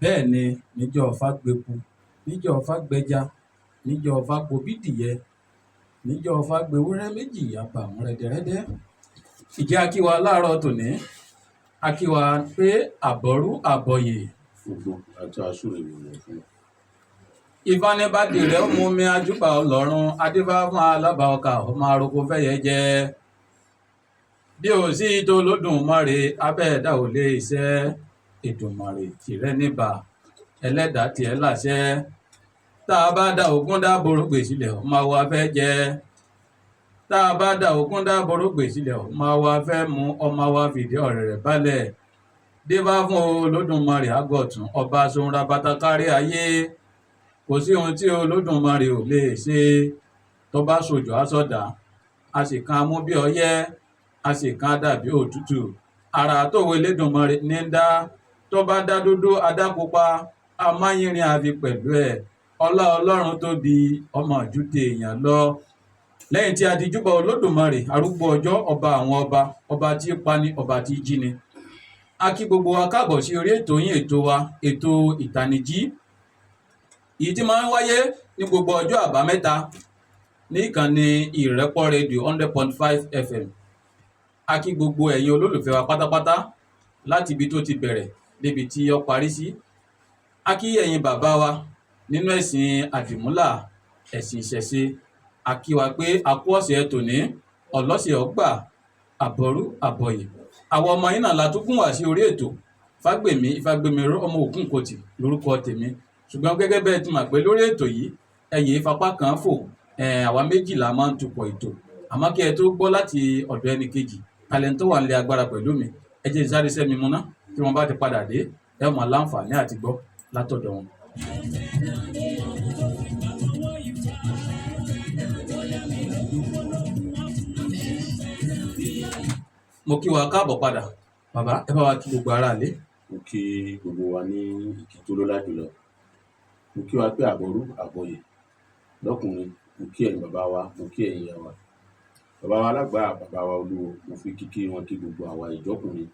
Bẹ́ẹ̀ ni níjọ́ Ifá gbeku, níjọ́ Ifá gbẹja, níjọ́ Ifá gbobídìyẹ, níjọ́ Ifá gbewúrẹ́ méjì àbàmú rẹ́dẹ́rẹ́dẹ́. Ìjẹ́ a kí wa láàárọ̀ tòní, a kí wa pé àbọ̀rú àbọ̀yè. Gbogbo àti àsúre gbogbo fún. Ifá ní bá dìrẹ́ ó mú mi ajúbà ọlọ́run, adífá fún alábà ọkà, ọmọ aroko fẹ́yẹ jẹ. Bí ò sí tó lódùmarè, abẹ́ ẹ̀dá ò lè ṣẹ́. Èdùmàrè tìrẹ níbà, ẹlẹ́dàá tiẹ̀ láṣẹ. Tá a bá da ògún dá borógbè sílẹ̀, ọmọ wa fẹ́ jẹ. Tá a bá da ògún dá borógbè sílẹ̀, ọmọ wa fẹ́ mu, ọmọ wa fìdí ọ̀rẹ́ rẹ̀ balẹ̀. Dífá fún Olódùmarè àgọ̀tún, ọba ṣohun rabata kárí ayé. Kò sí ohun tí Olódùmarè ò lè ṣe. Tó bá ṣòjò á sọ̀dá, a sì kan amú bí ọyẹ́, a sì kan dàbí òtútù. Àrà tó wo Elédùmarè ní ń dá. Tó bá dá dúdú, adápupa, amáyínrin àfi pẹ̀lú ẹ̀. Ọlá Ọlọ́run tóbi, ọmọ ju tèèyàn lọ. Lẹ́yìn tí a ti júbà Olódùmarè, arúgbó ọjọ́, ọba àwọn ọba, ọba tí í pani, ọba tí í jíni. A kí gbogbo wa káàbọ̀ sí orí ètò yín, ètò wa, ètò ìtanijí. Èyí tí máa ń wáyé ní gbogbo ọjọ́ àbámẹ́ta ní ìkànnì Ìrẹ́pọ̀ Rédíò 100.5 FM. A kí gbogbo ẹ̀yin olólùfẹ́ wa pátápátá láti ibi tó ti bẹ̀rẹ̀ débi tí ó parí sí. A kí ẹ̀yin bàbá wa nínú ẹ̀sìn àdìmúlà, ẹ̀sìn ìṣẹ̀ṣe. A kí wa pé a kú ọ̀sẹ̀ tòní, ọlọ́sẹ̀ ọgbà, àbọ̀rú àbọ̀yè. Àwọn ọmọ yín náà la tún gùn wá sí orí ètò. Fágbèmí Ifágbémiró ọmọ Ògúnkòtì lórúkọ tèmi. Ṣùgbọ́n gẹ́gẹ́ bẹ́ẹ̀ ti mọ̀ pé lórí ètò yìí, ẹyẹ ìfapá kan fò, àwa méjì la máa ń tukọ̀ ètò. Àmọ́ kí ẹ tó gbọ́ láti ọ̀dọ̀ ẹnì kejì, talent tó wà nílé agbára pẹ̀lú mi, ẹ jẹ́ n sáré sẹ́mi mu ná. Tí wọ́n bá ti padà dé, ẹ máa láǹfààní àti gbọ́ látọ̀dọ̀ wọn. Mo kí wa káàbọ̀ padà. Bàbá, ẹ bá wa kí gbogbo ará ilé. Mo kí gbogbo wa ní ìkí tó lọ́lá jùlọ. Mo kí wa pé àbọ̀rú àbọ̀yè lọ́kùnrin, mo kí ẹ̀yin bàbá wa, mo kí ẹ̀yin ìyá wa. Bàbá wa alágbà, bàbá wa olúwo, mo fi kíkí wọn kí gbogbo àwa ìjọkùnrin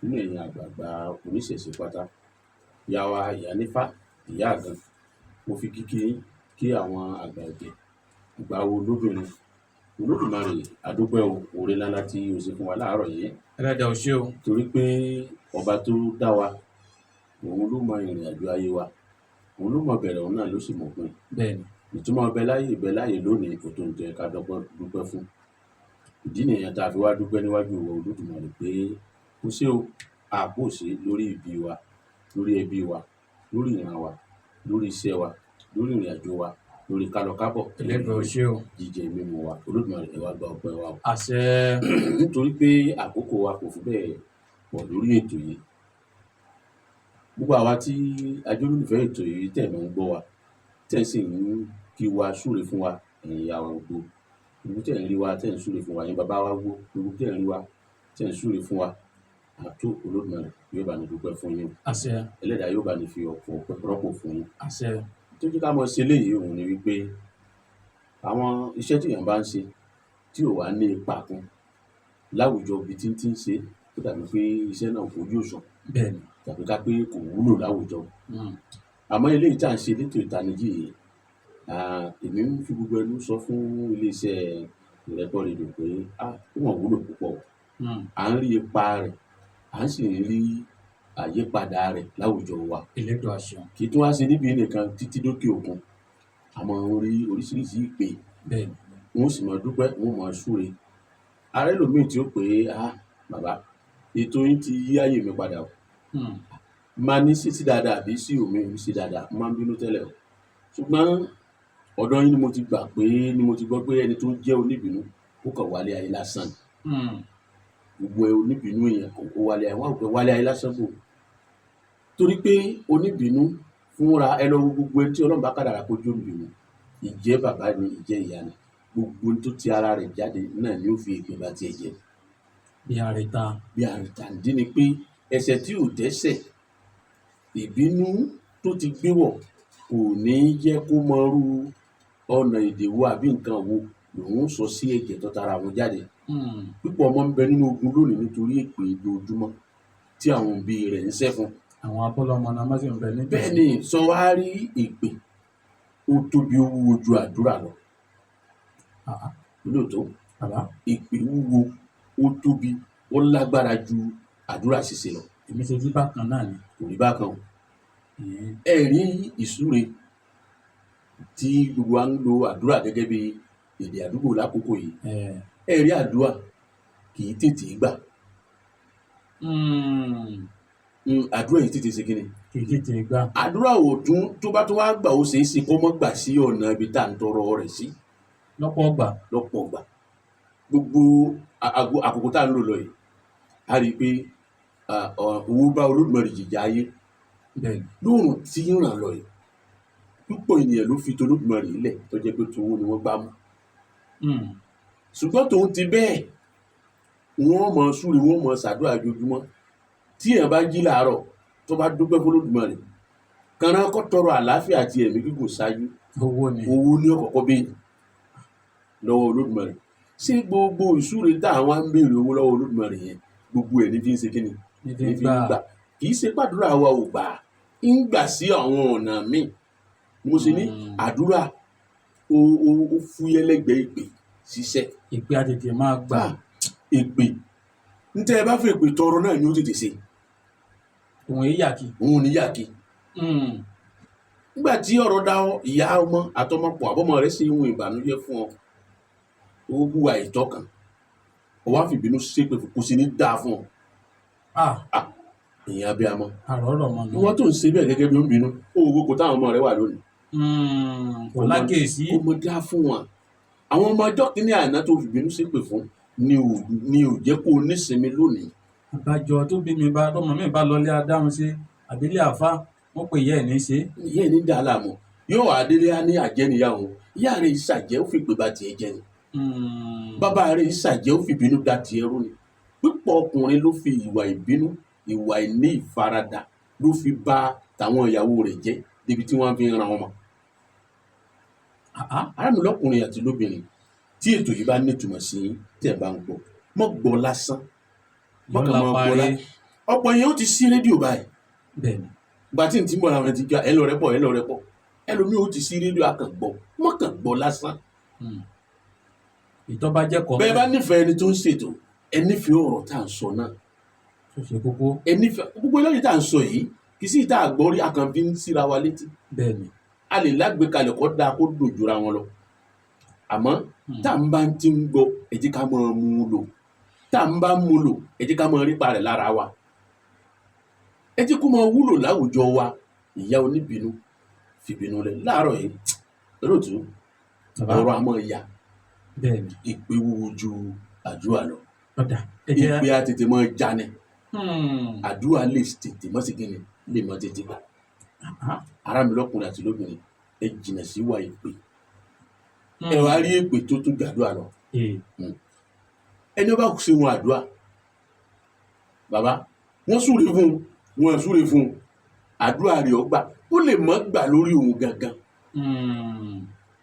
nínú ẹ̀yin àgbààgbà oníṣẹ̀ṣe pátá. Ìyá wa, ìyá nífá, ìyá àgan, mo fi kíkí yín kí àwọn àgbà ọ̀jẹ̀, àgbà wo lóbìnrin. Olódùmarè, a dúpẹ́ o, oore ńláńlá tí o ṣe fún wa láàárọ̀ yìí. Ẹlẹ́dàá ò ṣe o. Torí pé ọba tó dá wa, òun ló mọ ìrìn àjò ayé wa, òun ló mọ bẹ̀rẹ̀, òun náà ló sì mọ̀ pin. Bẹ́ẹ̀ni. Ìtumọ̀ ọbẹ̀ láyé ìbẹ̀ láyé lónìí kò tó ń jẹ ká dúpẹ́ fún. Ìdí nìyẹn tá a fi wá dúpẹ́ níwájú ìwọ Olódùmarè pé ó ṣé o, àpò ṣe lórí ìbí wa, lórí ẹbí wa, lórí ìran wa, lórí iṣẹ́ wa, lórí ìrìn àjò wa, lórí kálọkábọ̀, Ẹlẹ́dàá ò ṣe o. jíjẹ mímu wa. Olódùmarè, ẹ wá gba ọpẹ́ wa o. Àṣẹ. Nítorí pé àkókò wa kò fi bẹ́ẹ̀ pọ̀ lórí ètò yìí. Gbogbo àwa tí a jẹ́ olólùfẹ́ ètò yìí tẹ̀ mọ́ ń gbọ́ wa, tẹ̀ sì ń kí wa súre fún wa, ẹ̀yin ìyá wa gbogbo, gbogbo tẹ̀ ń rí wa, tẹ̀ ń súre fún wa, ẹ̀yin bàbá wa gbogbo, gbogbo tẹ̀ ń rí wa, tẹ̀ ń súre fún wa, àtó Olódùmarè yóò bá ní dúpẹ́ fún yín. Àṣẹ. Ẹlẹ́dàá yóò bá ní fi ọ̀pọ̀ ọpẹ́ rọ́pò fún yín. Àṣẹ. Tó jẹ́ ká mọ̀ ṣe eléyìí òun ni wípé àwọn iṣẹ́ tí èèyàn bá ń ṣe tí ò wá ní ipa kan láwùjọ ibi tí ń ti ń ṣe, ó dàbí pé iṣẹ́ náà kò yóò sàn. Bẹ́ẹ̀ni. Tàbí ká pé kò wúlò láwùjọ. Àmọ́ eléyìí tí à ń ṣe létò ìtanijí yìí, èmi ń fi gbogbo ẹnu sọ fún iléeṣẹ́ Ìrẹ́pọ̀ Rédíò pé ó wọ́n wúlò púpọ̀. À ń rí ipa rẹ̀, à ń sì ń rí àyípadà rẹ̀ láwùjọ wa. Elédùà ṣeun. Kì í tún wá ṣe níbí nìkan títí dókè òkun. A máa ń rí oríṣiríṣi ìpè. Bẹ́ẹ̀ni. Wọ́n sì máa dúpẹ́, wọ́n máa súre. Ààrẹ lòmíì tí ó pé, bàbá, ètò yín ti yí ayé mi padà o. Máa ní sí dáadáa àbí sí òmíì sí dáadáa, mo máa ń bínú tẹ́lẹ̀ o. Ṣùgbọ́n ọ̀dọ̀ yín ni mo ti gbà pé ni mo ti gbọ́ pé ẹni tó jẹ́ oníbínú ó kàn wálé ayé lásán ni. Gbogbo oníbínú yẹn kò wálé ayé, wọ́n á pè wálé ayé lásán bò. Torí pé oníbínú fúnra ẹ lọ wo gbogbo ẹni tí Ọlọ́run bá kádàrá kó jó oníbínú. Ìjẹ́ bàbá ni, ìjẹ́ ìyá ni. Gbogbo ohun tó ti ara rẹ̀ jáde náà ni ó fi èpè bá tiẹ̀ jẹ́. Bí àrètà. Bí àrètà. Ìdí ni pé ẹ̀ṣẹ̀ tí ò dẹ́ṣẹ̀, ìbínú tó ti gbé wọ̀ kò ní jẹ́ kó mọrú ọ̀nà èdè wo àbí nǹkan wo lòun ó sọ sí ẹ̀jẹ̀ tó tara òun jáde. Púpọ̀ ọmọ ń bẹ nínú ogun lónìí nítorí èpè ojoojúmọ́ tí àwọn òbí rẹ̀ ń ṣẹ́ fún. Àwọn abọ́lọ́mọ náà má sì ń bẹ nítòsí. Bẹ́ẹ̀ ni, sọ wá rí, èpè ó tóbi, ó wúwo ju àdúrà lọ. Ah, ah. Lóòótọ́. Bàbá. Èpè wúwo, ó tóbi, ó lágbára ju àdúrà ṣíṣe lọ. Èmi ṣe bí bákan náà ni. Kò rí bákan o. Ẹ rí ìsúre tí gbogbo wa ń lo àdúrà gẹ́gẹ́ bí èdè àdúgbò lákòókò yìí. Ẹ rí, àdúrà kì í tètè gbà. Àdúrà yìí tètè ṣe kí ni? Kì í tètè gbà. Àdúrà ò tún, tó bá tún wá gbà, ó ṣeé ṣe kó mọ́ gbà sí ọ̀nà ibi tá à ń tọrọ rẹ̀ sí. Lọ́pọ̀ ọgbà. Lọ́pọ̀ ọgbà. Gbogbo àkókò tá à ń lò lọ yìí, a rí i pé owó bá Olódùmarè jìjà ayé. Lóòrùn tí ń ràn lọ yìí, púpọ̀ ènìyàn ló fi tolódùmarè lẹ̀ tó jẹ́ pé towó ni wọ́n gbá mú. Ṣùgbọ́n tòun ti bẹ́ẹ̀, wọ́n mọ̀ súre, wọ́n mọ̀ ṣàdúrà ojoojúmọ́. Tí èèyàn bá jí làárọ̀, tó bá dúpẹ́ f'Olódùmarè kànáà, kó tọrọ àlàáfíà àti ẹ̀mí gígùn ṣáájú. Owó ni. Owó ní ọ̀kọ̀ọ̀kọ̀ béèrè lọ́wọ́ Olódùmarè. Ṣé gbogbo ìsúre tá àwọn ń béèrè owó lọ́wọ́ Olódùmarè yẹn, gbogbo ẹ̀ ní fi ń ṣe kíni? Ní fi ní ń fi ń gbà. Gbà. Kì í ṣe pàdúrà wa ò gbà, ń gbà sí àwọn ọ̀nà míì. Mo ṣe ní àdúrà ó fúyẹ́ lẹ́gbẹ̀ẹ́ ìpè ṣiṣẹ́. Ìpè àtètè máa gbà. Èpè ń tẹ́ ẹ bá fi èpè tọrọ náà ni ó tètè ṣe. Òun èyí yàkí. Òun ò ní yàkí. Nígbà tí ọ̀rọ̀ dá ìyá ọmọ àtọmọ pọ̀, àbọ̀mọ rẹ̀ ṣe ohun ìbànújẹ́ fún ọ, ó hùwà ìtọ́ kan, ó wá fìbínú ṣépè fún, kò sì ní dáa fún ọ. Ah. Ìyẹn abiyamọ. Àròrọ̀ mọ́ nù. Ìwọ tó ń ṣe bẹ́ẹ̀ gẹ́gẹ́ bí ó ń bínú, ó wo kò táwọn ọmọ rẹ̀ wà lónìí. Kò lákèsí. Kò mọ dáa fún wọn. Àwọn ọmọ ọjọ́ kìíní àná tó fìbínú ṣépè fún ni ò jẹ́ kó o nísinmi lónìí. Àbájọ tó bí mi bá tọmọ mi bá lọlé adáhùn ṣe àbílẹ̀ àfa, wọ́n pè yẹ́ ẹ̀ ní ṣe. Ìyá ẹ̀ ní dàá láàmú, yóò wá délé, á ní àjẹ́ níyà òun. Ìyá rẹ̀ ìṣàjẹ́, ó fi pè bá tiẹ̀ jẹ́ ni. Bàbá rẹ̀ ìṣàjẹ́, ó fi ìbínú da tiẹ̀ rú ni. Pípọ̀ ọkùnrin ló fi ìwà ìbínú, ìwà ìní ìfaradà ló fi bà tàwọn ìyàwó rẹ̀ jẹ́ débi tí wọ́n fi ń ran ọmọ. Ah, ah. Ará mi, lọ́kùnrin àti lóbìnrin, tí ètò yìí bá nítumọ̀ sí yín, tí ẹ̀ bá ń gbọ́, mọ́ gbọ́ lásán, mọ́ Yóò kàn mọ́ lápa gbọ́ rí. Ọ̀pọ̀ yẹn ó ti sí rédíò báyìí. Bẹ́ẹ̀ni. Gba tí n ti ń bọ̀ làwọn ti gba ẹ lọ rẹ pọ̀, ẹ lọ rẹ pọ̀. Ẹlòmíì ó ti sí rédíò, akàn gbọ́, mọ́ kàn gbọ́ lásán. Ìtọ́ bá jẹ́ kọ́. Bẹ́ẹ̀ bá nífẹ̀ẹ́ ẹni tó ń ṣètò, ẹ nífẹ̀ẹ́ ọ̀rọ̀ tá à ń sọ náà. Tó ṣe kókó. Ẹ nífẹ̀ẹ́ gbogbo eléyìí tá à ń sọ yìí. Kì í sì tá a gbọ́ rí, akàn fi ń síra wa létí. A lè lágbèkalẹ̀ kó dáa, kó dùn jura wọn lọ, àmọ́ tá à ń bá ti ń gbọ́, ẹ jẹ́ ká máa mú un lò. Tá à ń bá mú un lò, ẹ jẹ́ ká máa rí pa rẹ̀ lára wa, ẹ jẹ́ kó máa wúlò láwùjọ wa. Ìyá oníbínú, fìbínú rẹ̀ láàárọ̀ yìí, lóòtú. Bàbá. Ọ̀rọ̀ a máa yà. Ìpè wúwo ju àdúrà lọ. Ọ̀dà ẹ jẹ́. Ìpè á tètè máa jáni. Àdúrà lè tètè mọ́ sí kíni, lè mọ́ tètè gbà. Ará mi, lọ́kùnrin àti lóbìnrin, ẹ jìnà sí wà ìpè. Ẹ wá rí èpè tó tún gbàdúrà lọ. Ẹni ó bá ṣe wọn àdúrà, bàbá, wọ́n súre fún un, wọ́n súre fún un, àdúrà rẹ̀ ó gbà. Ó lè mọ́ gbà lórí òun gangan,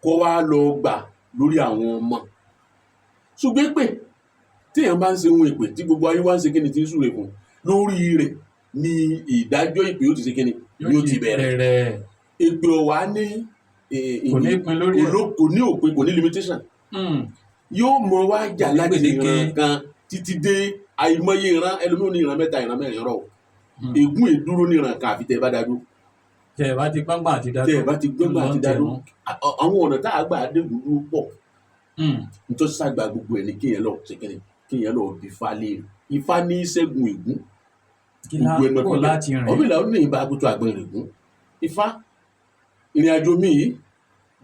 kó wá lọ gbà lórí àwọn ọmọ. Ṣùgbọ́n pé téèyàn bá ń ṣe ohun èpè tí gbogbo ayé wá ń ṣe kíni, tí ń súre fún un, lórí rẹ̀ ni ìdájọ́ ìpè ó ti ṣe kíni, ni ó ti bẹ̀rẹ̀. Bẹ̀rẹ̀. Èpè ọ̀wá ní Kò ní pin lórí ẹ̀. Kò ní òpin, kò ní limitation. Yóò mọ wá jà Kò ní láti gbèdéke. ìran kan títí dé àìmọye ìran. Ẹlòmíràn ní ìran mẹ́ta, ìran mẹ́rin rọ. Ègún èdúró ní ìran kan àfi tẹ́ ẹ bá dá dúró. Tẹ̀ ẹ bá ti gbọ́ngbà àti dá. Tẹ́ ẹ bá ti gbọ́ngbà àti dá dúró. Àwọn ọ̀nà tá a gbà dégùn dúró pọ̀. Nítorí sàgbà gbogbo ẹ̀ ní kéèyàn lọ ṣe kíni, kéèyàn lọ bí ifá léèrè. Ifá ní í ṣẹ́gun ègún. Kí lá Gbogbo ẹnu kó láti rìn. Ọ̀rúnmìlà ó ní ìbá agoto àgbọn ìrègùn ifá. Ìrìn àjò mi yìí,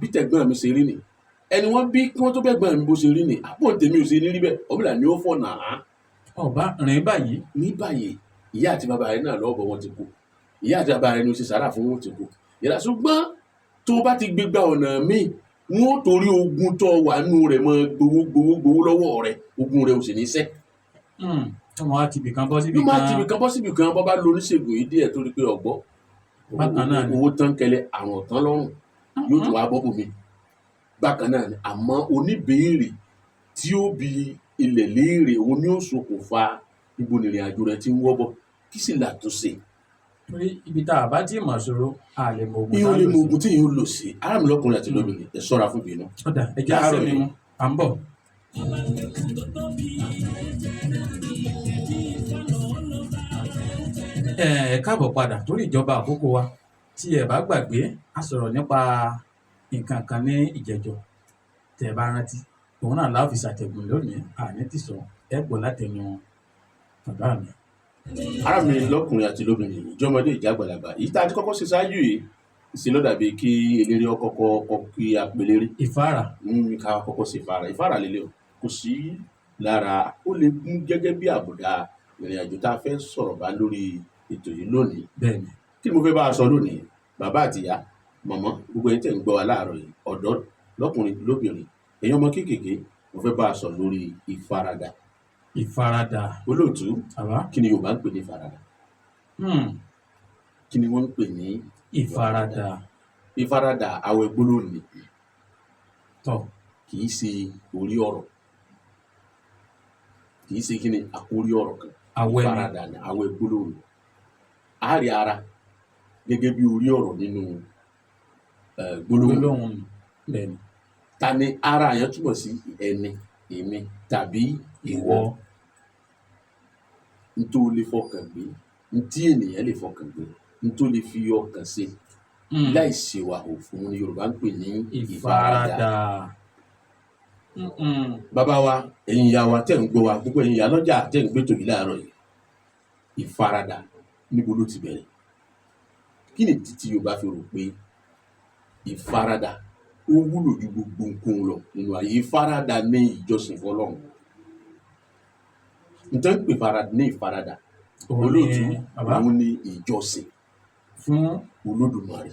bí tẹ̀gbọ́n mi ṣe rí ni, ẹni wọ́n bí kí wọ́n tó bẹ́gbọ́n mi bó ṣe rí ni, àpò tèmi ò ṣe ní rí bẹ́ẹ̀. Ọ̀rúnmìlà ni ó fọ̀nà á. Ọba rìn báyìí. Ní báyìí, ìyá àti bàbá rẹ náà lọ́ọ̀bọ̀ wọn ti kú. Ìyá àti bàbá rẹ ni ó ṣe sàrà fún wọn ti kú yàrá. Ṣùgbọ́n tó o bá ti gbégbá ọ̀nà míì Wọn ó torí ogun tó wà nù rẹ̀ mọ́ gbowó gbowó gbowó lọ́wọ́ rẹ̀, ogun rẹ̀ ò sì ní ṣẹ́. Tí wọ́n á ti ibìkan bọ́ síbì Yóò máa kan. Tibì kan bọ́ síbì kan, bọ́ bá lo oníṣègùn yìí díẹ̀ torí pé ọ̀gbọ́ Bákan náà ni. Owó tán kẹlẹ, àrùn ọ̀tán lọ́rùn, yóò tún wá bọ́ bòmí bákan náà ni. Àmọ́ oníbèérè tí ó bi ilẹ̀ léèrè, òun ni ó ṣokùnfà ibo nìrìn àjò rẹ̀ ti ń wọ́ bọ̀, kí sì làtúnṣe. Torí ibi tá a bá tí mọ̀ ṣòro, a lè mọ oògùn Ìyẹn tá a lè lò mọ sí. Oògùn tí yìí ń lò sí. Ará mi lọ́kùnrin àti lóbìnrin, ẹ ṣọ́ra fún ìbínú. Ó dà, ẹ jẹ́ á Láàárọ̀ sinmi yìí. mu, à ń bọ̀. Ẹ káàbọ̀ padà. Torí ìjọba àkókò wa, tí ẹ bá gbàgbé, a sọ̀rọ̀ nípa nǹkan kan ní ìjẹjọ, tẹ́ ẹ bá rántí. Òun náà la fi ṣàtẹ̀gùn lónìí, àní tìsọ ẹ gbọ́ látẹnu bàbá mi. Ará mi lọ́kùnrin àti lóbìnrin, ìjọmọdé, ìjàgbàlagbà, èyí tá a ti kọ́kọ́ ṣe ṣáájú yìí ṣe ló dàbí kí eléré ọkọ̀kọ́ kọ́ kí apeléré Ìfáàrà. Ń ká kọ́kọ́ ṣe ìfáàrà. Ìfáàrà lélẹ̀ o, kò sí lára, ó lè gún gẹ́gẹ́ bí àbùdá ìrìn àjò tá a fẹ́ sọ̀rọ̀ bá lórí ètò yìí lónìí. Bẹ́ẹ̀ ni. Kí ni mo fẹ́ bá a sọ lónìí? Bàbá àtìyá, mọ̀mọ́, gbogbo ẹ̀yin tẹ̀ ń gbọ́ wa láàárọ̀ yìí, ọ̀dọ́ lọ́kùnrin lóbìnrin, ẹ̀yin ọmọ kéékèèké, mo fẹ́ bá a sọ lórí ìfaradà. Ìfaradà. Olóòtú, Bàbá. kí ni Yorùbá ń pè ní ìfaradà? Kí ni wọ́n ń pè ní Ìfaradà. Ìfaradà? Àwẹ̀ gbólóhùn ni. Tọ. Kì í ṣe orí ọ̀rọ̀, kì í ṣe kí ni àkórí ọ̀rọ̀ kan. Àwẹ̀ ni. Ìfaradà ni àwẹ̀ gbólóhùn ni. A rí ara gẹ́gẹ́ bí orí ọ̀rọ̀ nínú gbólóhùn. Gbólóhùn ni, bẹ́ẹ̀ ni. Ta ni ara yẹn túmọ̀ sí? Ẹni, èmi tàbí ìwọ, ntó lè fọkàn gbé, ntí ènìyàn lè fọkàn gbé, ntó lè fi ọkàn ṣe láì ṣèwà òfin ni Yorùbá ń pè ní ìfaradà. Ìfaradà. Bàbá wa, ẹ̀yin ìyá wa tẹ́ ń gbọ́ wa, gbogbo ẹ̀yin ìyá lọ́jà tẹ́ ń gbé tòyí láàárọ̀ yìí, ìfaradà, níbo ló ti bẹ̀rẹ̀? Kí ni títí Yorùbá fi rò pé ìfaradà ó wúlò ju gbogbo nǹkan lọ nínú ayé? Ìfaradà ní ìjọsìn fọ́lọ́run. Nítorí pé ní ìfaradà, Òun ni. olóòtú, Bàbá. òun ni ìjọsìn fún Olódùmarè.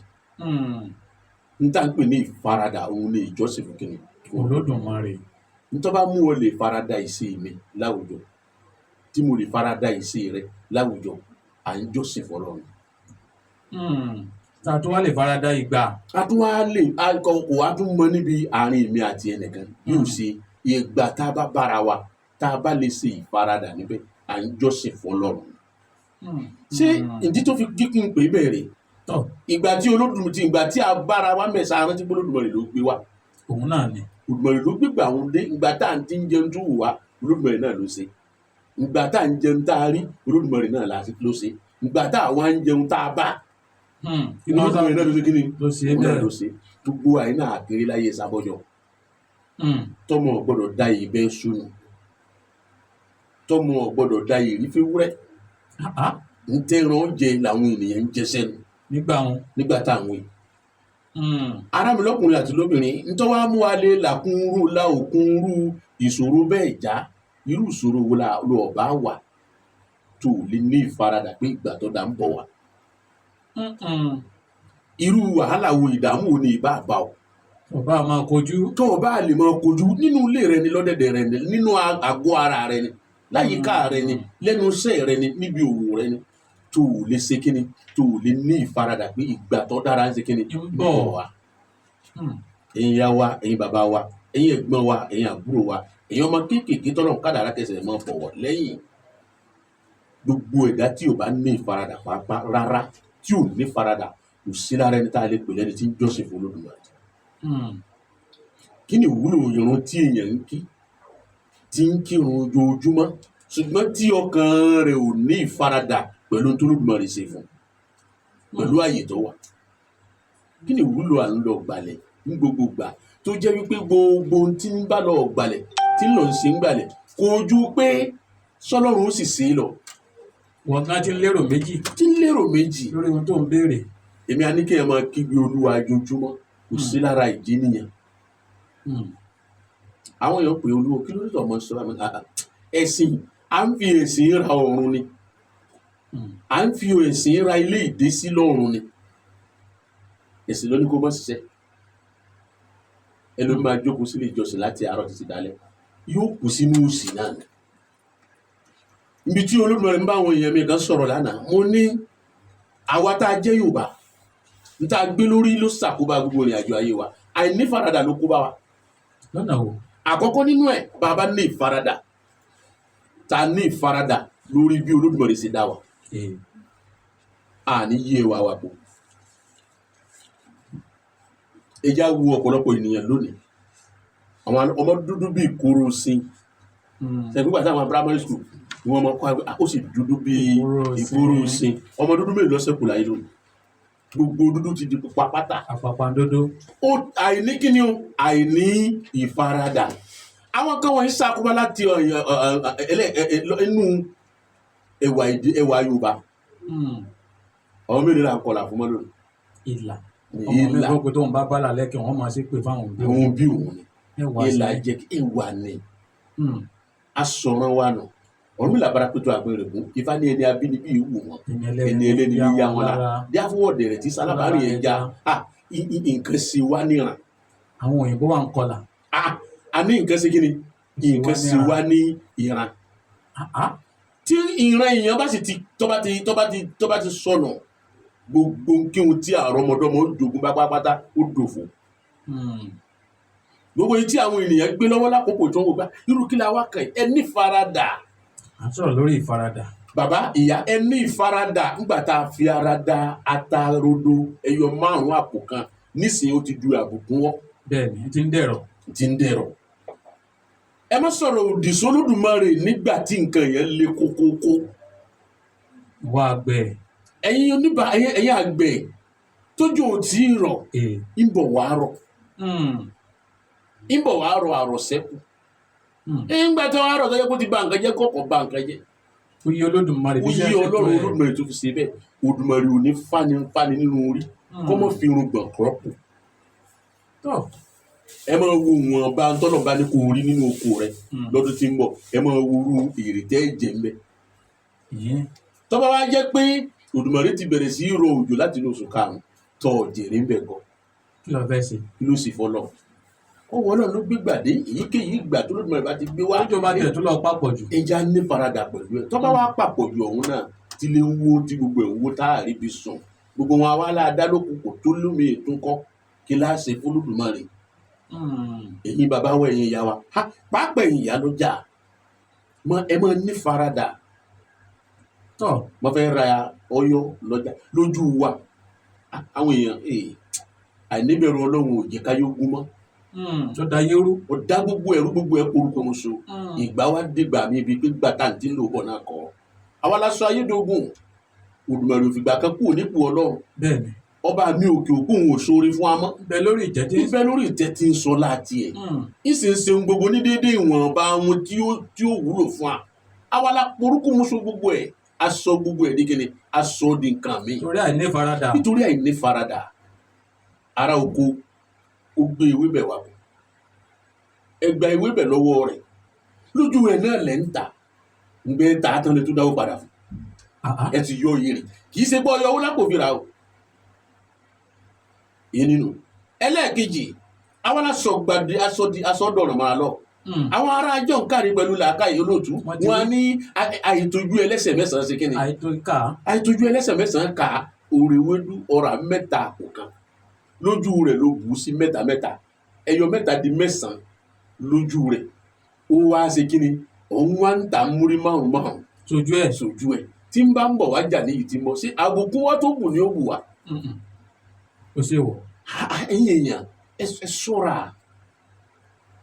Níta ń pè ní ìfaradà, òun ni ìjọsìn fún kíni? Olódùmarè. Nítorí bá mú ọ lè farada ìṣe mi láwùjọ, tí mo lè farada ìṣe rẹ láwùjọ, à ń jọ́sìn fọ́lọ́run. Tá a tún wá lè farada ìgbà. A tún wá lè a kò wá tún mọ níbi àárín èmi àti ẹnìkan yóò ṣe ìgbà tá a bá bára wa, tá a bá lè ṣe ìfaradà níbẹ̀, à ń jọ́sìn fọ́lọ́run. Ṣé ìdí tó fi kíkún pé bẹ̀rẹ̀? Tọ. Ìgbà tí Olódùmarè ti, ìgbà tí a bára wa mẹ́sàn-án, rántí pé Olódùmarè ló gbé wa. Òun náà ni. Olódùmarè ló gbégbà òun dé. Ìgbà tá à ń ti ń jẹun tó wù wá, Olódùmarè náà ló ṣe. Ìgbà tá à ń jẹun tá a rí, Olódùmarè náà ló ṣe. Ìgbà tá à wá ń jẹun tá a bá, Olódùmarè náà ló ṣe kí ni? Ló ṣe é. Òun náà Bẹ́ẹ̀. ló ṣe. Gbogbo àyínà àkèrè láyé sábọ́jọ. Tọmọ ò gbọ́dọ̀ da ìbẹ́ sunu, tọmọ ò gbọ́dọ̀ da ìrí fẹ́wúrẹ́. Ah, ah. Ń tẹ́ran jẹ làwọn ènìyàn ń jẹ sẹ́nu Nígbà wọn. nígbà tá à ń wí. Ará mi lọ́kùnrin àti lóbìnrin, ntọ́ wa mú wa lé làkúnrú la òkúnrú ìṣòro bẹ́ẹ̀ já, irú ìṣòro wo la lọ ọba wà tó o lè ní ìfaradà pé ìgbà tó dá ń bọ̀ wá? Irú wàhálà wo, ìdààmú wo ni ìbá bá ọ? Ọba máa kojú. Tó o bá lè máa kojú nínú ilé rẹ ni, lọ́dẹ̀dẹ̀ rẹ ni, nínú àgọ́ ara rẹ ni, láyìíká rẹ ni, lẹ́nu iṣẹ́ rẹ ni, níbi òwò rẹ ni, tó o lè ṣe kíni, tó o lè ní ìfaradà pé ìgbà tó dára ń ṣe kíni? Ń bọ̀. Wá. Ẹ̀yin ìyá wa, ẹ̀yin bàbá wa, ẹ̀yin ẹ̀gbọ́n wa, ẹ̀yin àbúrò wa, ẹ̀yin ọmọ kéékèèké tọ́lọ́run kádàrá kẹsẹ̀ máa bọ̀wọ̀ lẹ́yìn, gbogbo ẹ̀dá tí ò bá ní ìfaradà pàápàá rárá, tí ò ní faradà, kò sí lára ẹni tá a lè pè lẹ́ni tí ń jọ́sìn fún Olódùmarè. Kí ni ìwúlò ìrun tí èèyàn ń kí, tí ń kírun ojoojúmọ́, ṣùgbọ́n tí ọkàn rẹ̀ ò ní ìfaradà pẹ̀lú ohun tó Olódùmarè ṣe fún un, pẹ̀lú ààyè tó wà? Kí ni ìwúlò à ń lọ gbàlẹ̀ ní gbogbo gbà, tó jẹ́ wípé gbogbo ohun tí ń bá lọ gbàlẹ̀, tí ń lọ ṣe ń gbàlẹ̀, kò ju pé sọlọ́run ó sì ṣe é lọ? Wọ́n gan ti ń lérò méjì. Tí ń lérò méjì. Lórí ohun tó ń béèrè. Èmi á ní kí ẹ máa kígbe Olúwa ojoojúmọ́, kò sí lára ìdí nìyẹn. Àwọn èèyàn pè Olúwo, kí ló dé tó ọmọ sọ àmì ẹ̀sìn? À ń fi ẹ̀sìn ra ọ̀run ni. À ń fi ẹ̀sìn ra ilé ìdésí lọ́run ni. Ẹ̀sìn ló ní kó má ṣiṣẹ́. Ẹlòmíì máa jókòó sílé ìjọsìn láti àárọ̀ títí dalẹ́, yóò kú sínú òṣì náà ni. Ibi tí Olódùmarè ń bá àwọn èèyàn mi kan sọ̀rọ̀ lánàá, mo ní àwa tá a jẹ́ Yorùbá, n tá a gbé lórí ló ṣàkóbá gbogbo ìrìn àjò ayé wa. Àìnífaradà ló kó bá wa. Lọ́nà wo? Àkọ́kọ́ nínú ẹ̀, bàbá ní ìfaradà, ta ní ìfaradà lórí bí Olódùmarè ṣe dá wa, àní yí ẹwà wa pọ̀. Ẹja wo ọ̀pọ̀lọpọ̀ ènìyàn lónìí, àwọn ọmọ dúdú bíi kóró sin. Ṣe nígbà táwọn primary school ni wọ́n máa kọ́ àgbẹ̀, ó sì dúdú bíi ìkóró sin. Ọmọ dúdú mélòó ló ṣẹ́kù láyé lónìí? Gbogbo dúdú ti di pupa pátá. Àpàpàǹdodo. Ó àìní kíni o, àìní ìfaradà. Àwọn kan wọ̀nyí ṣàkóbá láti inú ẹwà èdè, ẹwà Yorùbá. Àwọn mélòó là ń kọlà fún mọ́ lónìí? Ìlà. Ọmọ mi Ìlà. gbọ́ pé tóun bá bá làlẹ́ kí wọ́n máa ṣe pé fáwọn òbí òun. Òun bí òun ni. Ẹwà ìlà sí. Jẹ́ ẹwà ni. Asọ̀rọ̀ wa nù. Ọ̀rúnmìlà bára pẹ̀tù àgbẹ̀rẹ̀gún. Ifá ní ẹni abínibí ìwù wọn, ẹni ẹlẹ́ni ní yá wọn la díàfọwọ́ dẹ̀rẹ̀ tí sálábàárì yẹn já. Nǹkan ṣe wá níran. Àwọn òyìnbó wà ń kọlà. A ní nǹkan ṣe kí ni, nǹkan ṣe wá ní ìran. Tí ìran èèyàn bá sì ti tọ́ba ti tọ́ba ti tọ́ba ti sọnù, gbogbo kíhun tí àrọ́mọdọ́mọ ó jogún bá pátápátá, ó dòfo. Gbogbo yìí tí àwọn ènìyàn gbé lọ́wọ́ lákòókò tí wọ́n wò bá irú kí la wá kàn yìí, ẹ ní faradà. À ń sọ̀rọ̀ lórí ìfaradà. Bàbá, ìyá, ẹ ní ìfaradà. Ńgbà tá a fi ara da atarodo ẹyọ 5 àpò kan, nísìnyí ó ti du àbùkún wọ́. Bẹ́ẹ̀ ni, ti ń dẹ̀rọ̀. Ti ń dẹ̀rọ̀. Ẹ má sọ̀rọ̀ òdì sólódùmarè nígbà tí nǹkan yẹn le kókókó. Wá àgbẹ̀. Ẹ̀yin oníbà, ẹ̀yin àgbẹ̀ tójú ò tí ì rọ̀, ń bọ̀ wá rọ̀, ń bọ̀ wá rọ̀ àrọ̀sẹ́kù. Ńgbà tí wọ́n á rọ̀ tó yẹ kó ti ba nǹkan jẹ́, kọ́kọ́ ba nǹkan jẹ́. Ó yí Olódùmarè Ó bí yí ṣe ń ṣètò Ọlọ́run ẹ̀. Olódùmarè tó fi ṣe bẹ́ẹ̀. Olódùmarè ò ní fani fani nínú orí kọ́ mọ́ fi irun gbọ̀n kọ́pù. Ẹ máa wo wọn bá ń tọ́lọ̀ bá ní kó rí nínú oko rẹ lọ́dún tí ń bọ̀, ẹ máa wo irú èrè tẹ́ ẹ jẹ ń bẹ̀. Tọ́ba wá jẹ́ pé Olódùmarè ti bẹ̀rẹ̀ sí í rọ òjò láti inú oṣù karùn-ún tọ́ jèrè ń bẹ̀ gan. Kí ló fẹ́ ṣe? Kí ló sì fọlọ́? Ọwọ́ náà ló gbé gbàdé èyíkéyìí ìgbà tó Olódùmarè bá ti gbé wá. Tójò bá tiẹ̀ tó lọ papọ̀ jù. Ẹja ní faradà pẹ̀lú ẹ̀. Tọ́ba wá papọ̀ jù ọ̀hún náà, tí lè wó, tí gbogbo ẹ̀ ń wó, tá a rí bí sùn, gbogbo wọn àwa aláàdá lókun kò tó lómi ètò kọ́ kí láṣẹ fún Olódùmarè. Ẹ̀yin bàbá wa, ẹ̀yin ìyá wa, ha, pàápàá ẹ̀yin ìyá ló jà mọ, ẹ máa ní faradà. Mo fẹ́ ra ọyọ́ lọ́jà lójú wa. Àwọn èèyàn, àìníbẹ̀rù Ọlọ́run ò jẹ́ ká yóò gún mọ́. Tó da yérú. Ó dá gbogbo ẹ̀rú, gbogbo ẹ̀ korúkọ mọ́ṣọ. Ìgbà wa dìgbà mi ibi pé gbà tá à ń tí ń lò bọ̀ náà kọ́ àwa la sọ ayédògùn. Olùmọ̀rì òfìgbà kan kúrò nípò Ọlọ́run. Bẹ́ẹ̀ ni. Ọba mi òkè òkú òun ò ṣoore fún wa mọ́. Bẹ lórí ìtẹ́ tí. Bíbẹ́ lórí ìtẹ́ tí ń sọ láti ẹ̀ ìsì ń ṣe ohun gbogbo ní déédéé ìwọ̀nba ohun tí ó wúlò fún wa. Àwa la porúkú mọ́ṣọ gbogbo ẹ̀, aṣọ gbogbo ẹ̀ dígẹ́ni, aṣọ di nǹkan mi. Torí àìní faradà. Nítorí àìní faradà. Ará oko ó gbé ewébẹ̀ wá bọ̀, ẹ gba ewébẹ̀ lọ́wọ́ rẹ̀, lójú rẹ̀ náà lẹ́ ń tà ń gbé ta tán lè tún dáwó padà fún. Ẹ ti yọ iye rẹ̀, kì í ṣe pé ọyọ owó lápò fi rà o. Èyí nínú ẹlẹ́ẹ̀kejì, àwọn aṣọ gbàdé, aṣọ di aṣọ dọ̀rọ̀ máa lọ. Àwọn ará ajọ́ ń kárí pẹ̀lú làákàyè olóòtú. Wọ́n ti Wọn á ní àìtójú ẹlẹ́sẹ̀ mẹ́sàn-án ṣe kí ni? Àìtó ká. Àìtójú ẹlẹ́sẹ̀ mẹ́sàn-án kà. Òrèwédú ọ̀rà mẹ́ta àpò kan, lójú rẹ̀ ló bù ú sí mẹ́ta mẹ́ta, ẹyọ mẹ́ta di mẹ́sàn-án lójú rẹ̀. Ó wá ṣe kí ni? Òun wá ń tà múrí márùn márùn. Sojú ẹ̀. Sójú ẹ̀ tí ń bá ń bọ̀ wá jà níyì tí ń bọ̀ sí àbùkù wá tó bù ní ó bù wá. Ó ṣe wọ̀. Ẹ̀yin èèyàn, ẹ ṣọ́ra,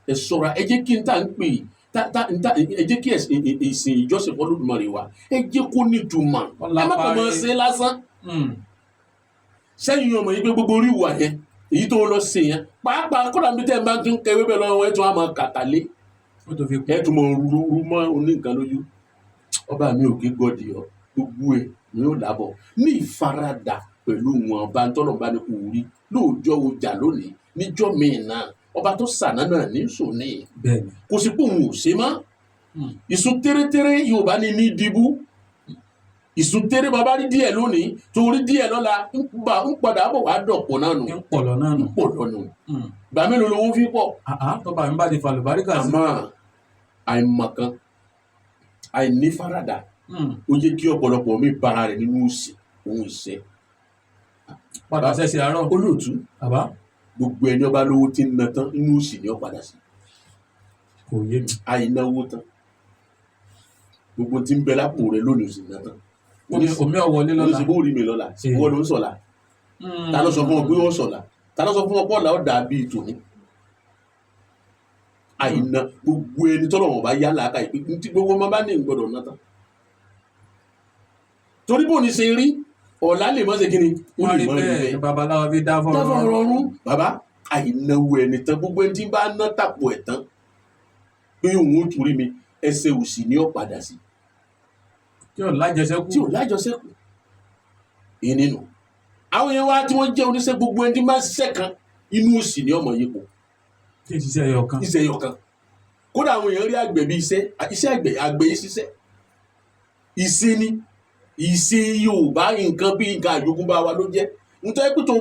ẹ ṣọ́ra. Ẹ jẹ́ kí n tá ń pè tá tá n tá, ẹ jẹ́ kí ìsìn ìjọsìn f'Olódùmarè wa, ẹ jẹ́ kó nítumọ̀. Ẹ má kàn máa ṣe lásán. Sẹ́yìn ọmọ yìí pé gbogbo orí ìwà yẹn, èyí tó lọ sí yẹn pàápàá, kódà bí tẹ́ ẹ bá tún kẹwé bẹ́ẹ̀ lọ́wọ́, ẹ tún á máa kàtàlé. Ó tó fi kú. Ẹ tún mọ rú mọ́ oníǹkan lójú. Ọba mi ò kí gọ́dì ọ, gbogbo ẹ ni ó làbọ̀ ní ìfaradà pẹ̀lú wọn bá ń tọ́lọ̀ bá ní kò rí lóòjọ́ ọjà lónìí níjọ́ míì náà. Ọba tó sànà náà ní sòní. Bẹ́ẹ̀ ni. Kò sí pé òun ò ṣe mọ́. Ìsun tẹ́rẹ́tẹ́rẹ́ Yorùbá ní ní dìbú. Ìsúntẹ́rẹ́ bàbá rí díẹ̀ lónìí, torí díẹ̀ lọ́la, ń padà bọ̀ wá dọ̀pọ̀ náà nù. Ń pọ̀ lọ náà nù. Ń pọ̀ lọ́nù. Gbà mélòó lowó fi pọ̀? Àá, tọ́ba mi bá ti fàlùbáríkà sí. Àmọ́ àìmọ̀kan, àìnífaradà, ó jẹ́ kí ọ̀pọ̀lọpọ̀ mi bara rẹ̀ nínú òṣì òun ìṣẹ́. Padà sẹ́sẹ̀ àárọ̀. Olóòtú, Bàbá. gbogbo ẹni ọba lówó tí ń na tán, inú òṣì ni ó padà sí. Kò yé mi. Àìnáwó tán, gbogbo tí ń bẹ lápò rẹ lónìí, òsì ná tán. Omi ọ̀wọ́lé lọ́la. Oníṣègùn ò rí mi lọ́la. Wọ́n ló ń sọ̀la. Ta ló sọ fún ọ pé ó sọ̀la? Ta ló sọ fún ọ pé ọ̀la ó dà bíi tòní? Àìná gbogbo ẹni tọ́lọ̀ wọn bá yá làákà yìí pé tí gbogbo ọmọ bá ní gbọdọ̀ ná tán, torí bò ní ṣe rí, ọ̀la lè mọ́ ṣe kí ni ó Wọ́n lè rí mọ́ rí bẹ́ẹ̀ bẹ́ẹ̀. Babaláwo fi dá fọ́rọ̀. Dáfọ́ rọrùn bàbá, àìnáwó ẹni tán, gbogbo ẹni tí bá ná tàpọ̀ ẹ̀ tán pé òun ó tún rí mi, ẹsẹ̀ òsì ni ó padà sí. Tí ò lájẹsẹ́kù. Tí ò lájọṣẹ́kù. Èyí nínú àwọn èèyàn wa tí wọ́n jẹ́ oníṣẹ́, gbogbo ẹni tí máa ń ṣiṣẹ́ kan, inú òsì ni ọmọ yìí kù. Tí ì ṣiṣẹ́ ẹyọ kan. Iṣẹ́ ẹyọ kan. Kódà àwọn èèyàn rí àgbẹ̀ bí iṣẹ́, iṣẹ́ àgbẹ̀, àgbẹ̀ yìí ṣiṣẹ́ ìṣe ni ìṣe Yorùbá, nǹkan bí nǹkan àjogúnbá wa ló jẹ́. Nítorí pé tó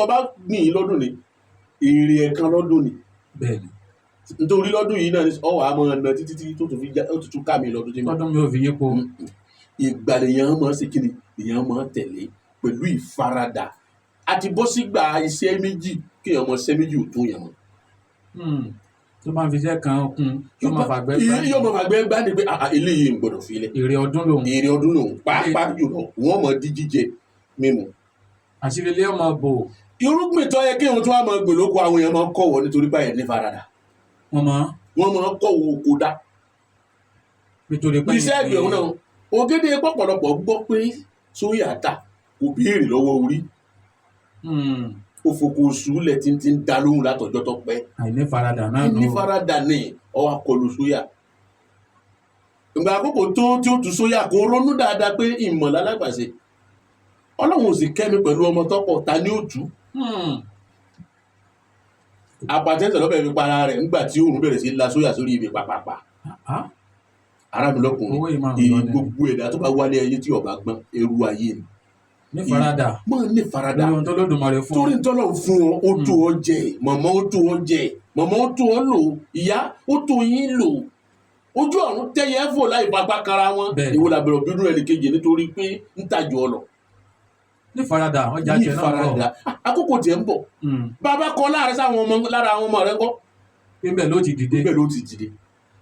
o bá gbìn ín lọ́dún ni, èrè ẹ̀kan lọ́dún ni. Bẹ́ẹ̀ni. Nítorí lọ́dún yìí náà ni ọwọ́ àmọ́ ọ̀nà títí tí tó tún fi já ó tún ká mi lọ́dún tí mo Tọ́dún mi ò fi yípo. Ìgbà lèèyàn máa ṣe kíni, èèyàn máa tẹ̀lé pẹ̀lú ìfaradà àti bọ́ sígbà iṣẹ́ méjì, kéèyàn mọ iṣẹ́ méjì ò tó yàn mọ́. Tó máa ń fi iṣẹ́ kan kún, tó máa fàgbẹ́ gbá. Yóò máa fàgbẹ́ gbá ni pé àà, eléyìí ń gbọ́dọ̀ fi lẹ̀. Èrè ọdún lòun. Èrè ọdún lòun, pàápàá jùlọ wọ́n mọ̀ di jíjẹ mímu. Àṣírí ilé ọmọ bò. Irúgbìn tó yẹ kéèyàn tó wà máa gbìn lóko, àwọn èèyàn máa ń kọ̀wọ́ nítorí báyẹn ní faradà. Wọ́n mọ̀. Wọ́n máa ń kọ̀wọ́ oko dá. Nítorí pé Iṣẹ́ àgbẹ̀ òun náà, ògèdè pọ̀pọ̀lọpọ̀ gbọ́ pé sóyà tà, kò béèrè lọ́wọ́ orí. Ó foko sùúlẹ̀ tí ń ti ń da lóhùn látọjọ́ tó pẹ́. Àìní faradà náà nù. Ní faradà ní ọwọ́ akọlù sóyà. Ìgbà àkókò tó tí ó tu sóyà, kò ronú dáadáa pé ìmọ̀ lálágbàṣe, Ọlọ́run ò sì kẹ́mi pẹ̀lú ọmọ tọ́pọ̀, ta ni ó tú? Apatẹ́sẹ̀ lọ́bẹ̀ fi para rẹ̀ ńgbà tí òòrùn bẹ̀rẹ̀ sí la sóyà sórí ibi pàpàpà. Ah, Ará mi lọ́kùnrin, owó yìí máa ń èyí lọ ní. Gbogbo ẹ̀dá tó bá wálé ayé tí ọba gbọ́n, eru ayé ni. Ní faradà. Mọ́ ní faradà. Lórí ohun tó lódùmarè fún ọ. Torí ntọ́lọ̀ fún ọ, ó tó ọ jẹ mọ̀mọ́, ó tó ọ jẹ mọ̀mọ́, ó tó ọ lò, ìyá, ó tó yín lò. Ojú ọ̀run tẹ́yẹ fò láì fagbá kara wọn. Bẹ́ẹ̀ni. Ìwọ làbẹ̀rẹ̀ bínú ẹnì kejì nítorí pé ń tàjọ ọ lọ. Ní faradà, ọjà Ní tiẹ̀ náà ń bọ̀. ìfaradà. Àkókò tiẹ̀ ń bọ̀. Bàbá kọ láàrin sáwọn ọmọ, lára àwọn ọmọ rẹ ńkọ́? Pé bẹ́ẹ̀ ló ti dìde. Bẹ́ẹ̀ ló ti dìde.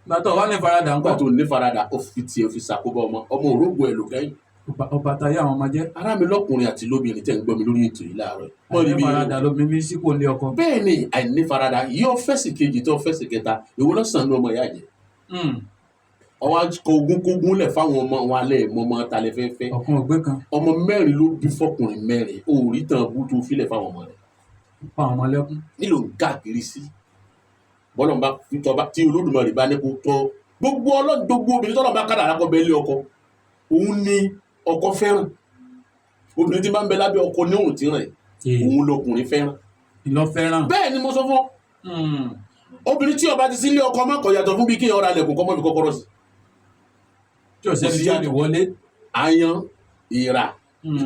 Gbàtọ̀ wà ní faradà ńkọ́? Nígbà tó ní faradà, ó fi tiẹ̀ fi ṣàkóbá ọmọ, ọmọ òrógbó ẹ̀ lò kẹ́yìn. Ọba tayé àwọn ọmọ jẹ́. Ará mi lọ́kùnrin àti lóbìnrin tẹ́ ń gbọ́ mi lórí ètò yìí láàárọ̀ yìí, mọ́ Àìní níbi faradà ló mímí sípò ní ọkọ. Bẹ́ẹ̀ ni, àìní faradà yóò fẹ̀sì kejì tó fẹ̀sì kẹta, ìwọ lọ́sàn-án ní ọmọ ìyá jẹ. Ọwọ́ akọ ogún kógún lẹ̀ fáwọn ọmọ wọn alẹ́ mọ́mọ́ talẹ̀ fẹ́fẹ́. Ọ̀kan ògbé kan. Ọmọ mẹ́rin ló bí fọkùnrin mẹ́rin, òórí tán bú tó filẹ̀ fáwọn ọmọ rẹ̀. Pa àwọn ọmọ lẹ́kún. Nílò ń káàkiri sí bọ́lọ̀ ń bá tọba tí Olódùmarè bá ní kó tọ́ gbogbo ọlọ́run, gbogbo obìnrin tọ́lọ̀ bá kádàrá kọ́ bẹ́ẹ̀ lé ọkọ, òun ni ọkọ fẹ́ràn. Obìnrin tí bá ń bẹ lábẹ́ ọkọ ní òun ti rìn, òun lọkùnrin fẹ́ràn. Ìlọ fẹ́ràn. Bẹ́ẹ̀ ni mo sọ fún ọ. Obìnrin tí ó bá ti sílé ọkọ má kọ̀ yàtọ̀ fún bí kéèyàn ra lẹ̀kùn kọ́ mọ́ fi kọ́kọ́rọ́ sí. Tí ò sẹ́ni tí ó lè wọlé. Ayan ìrà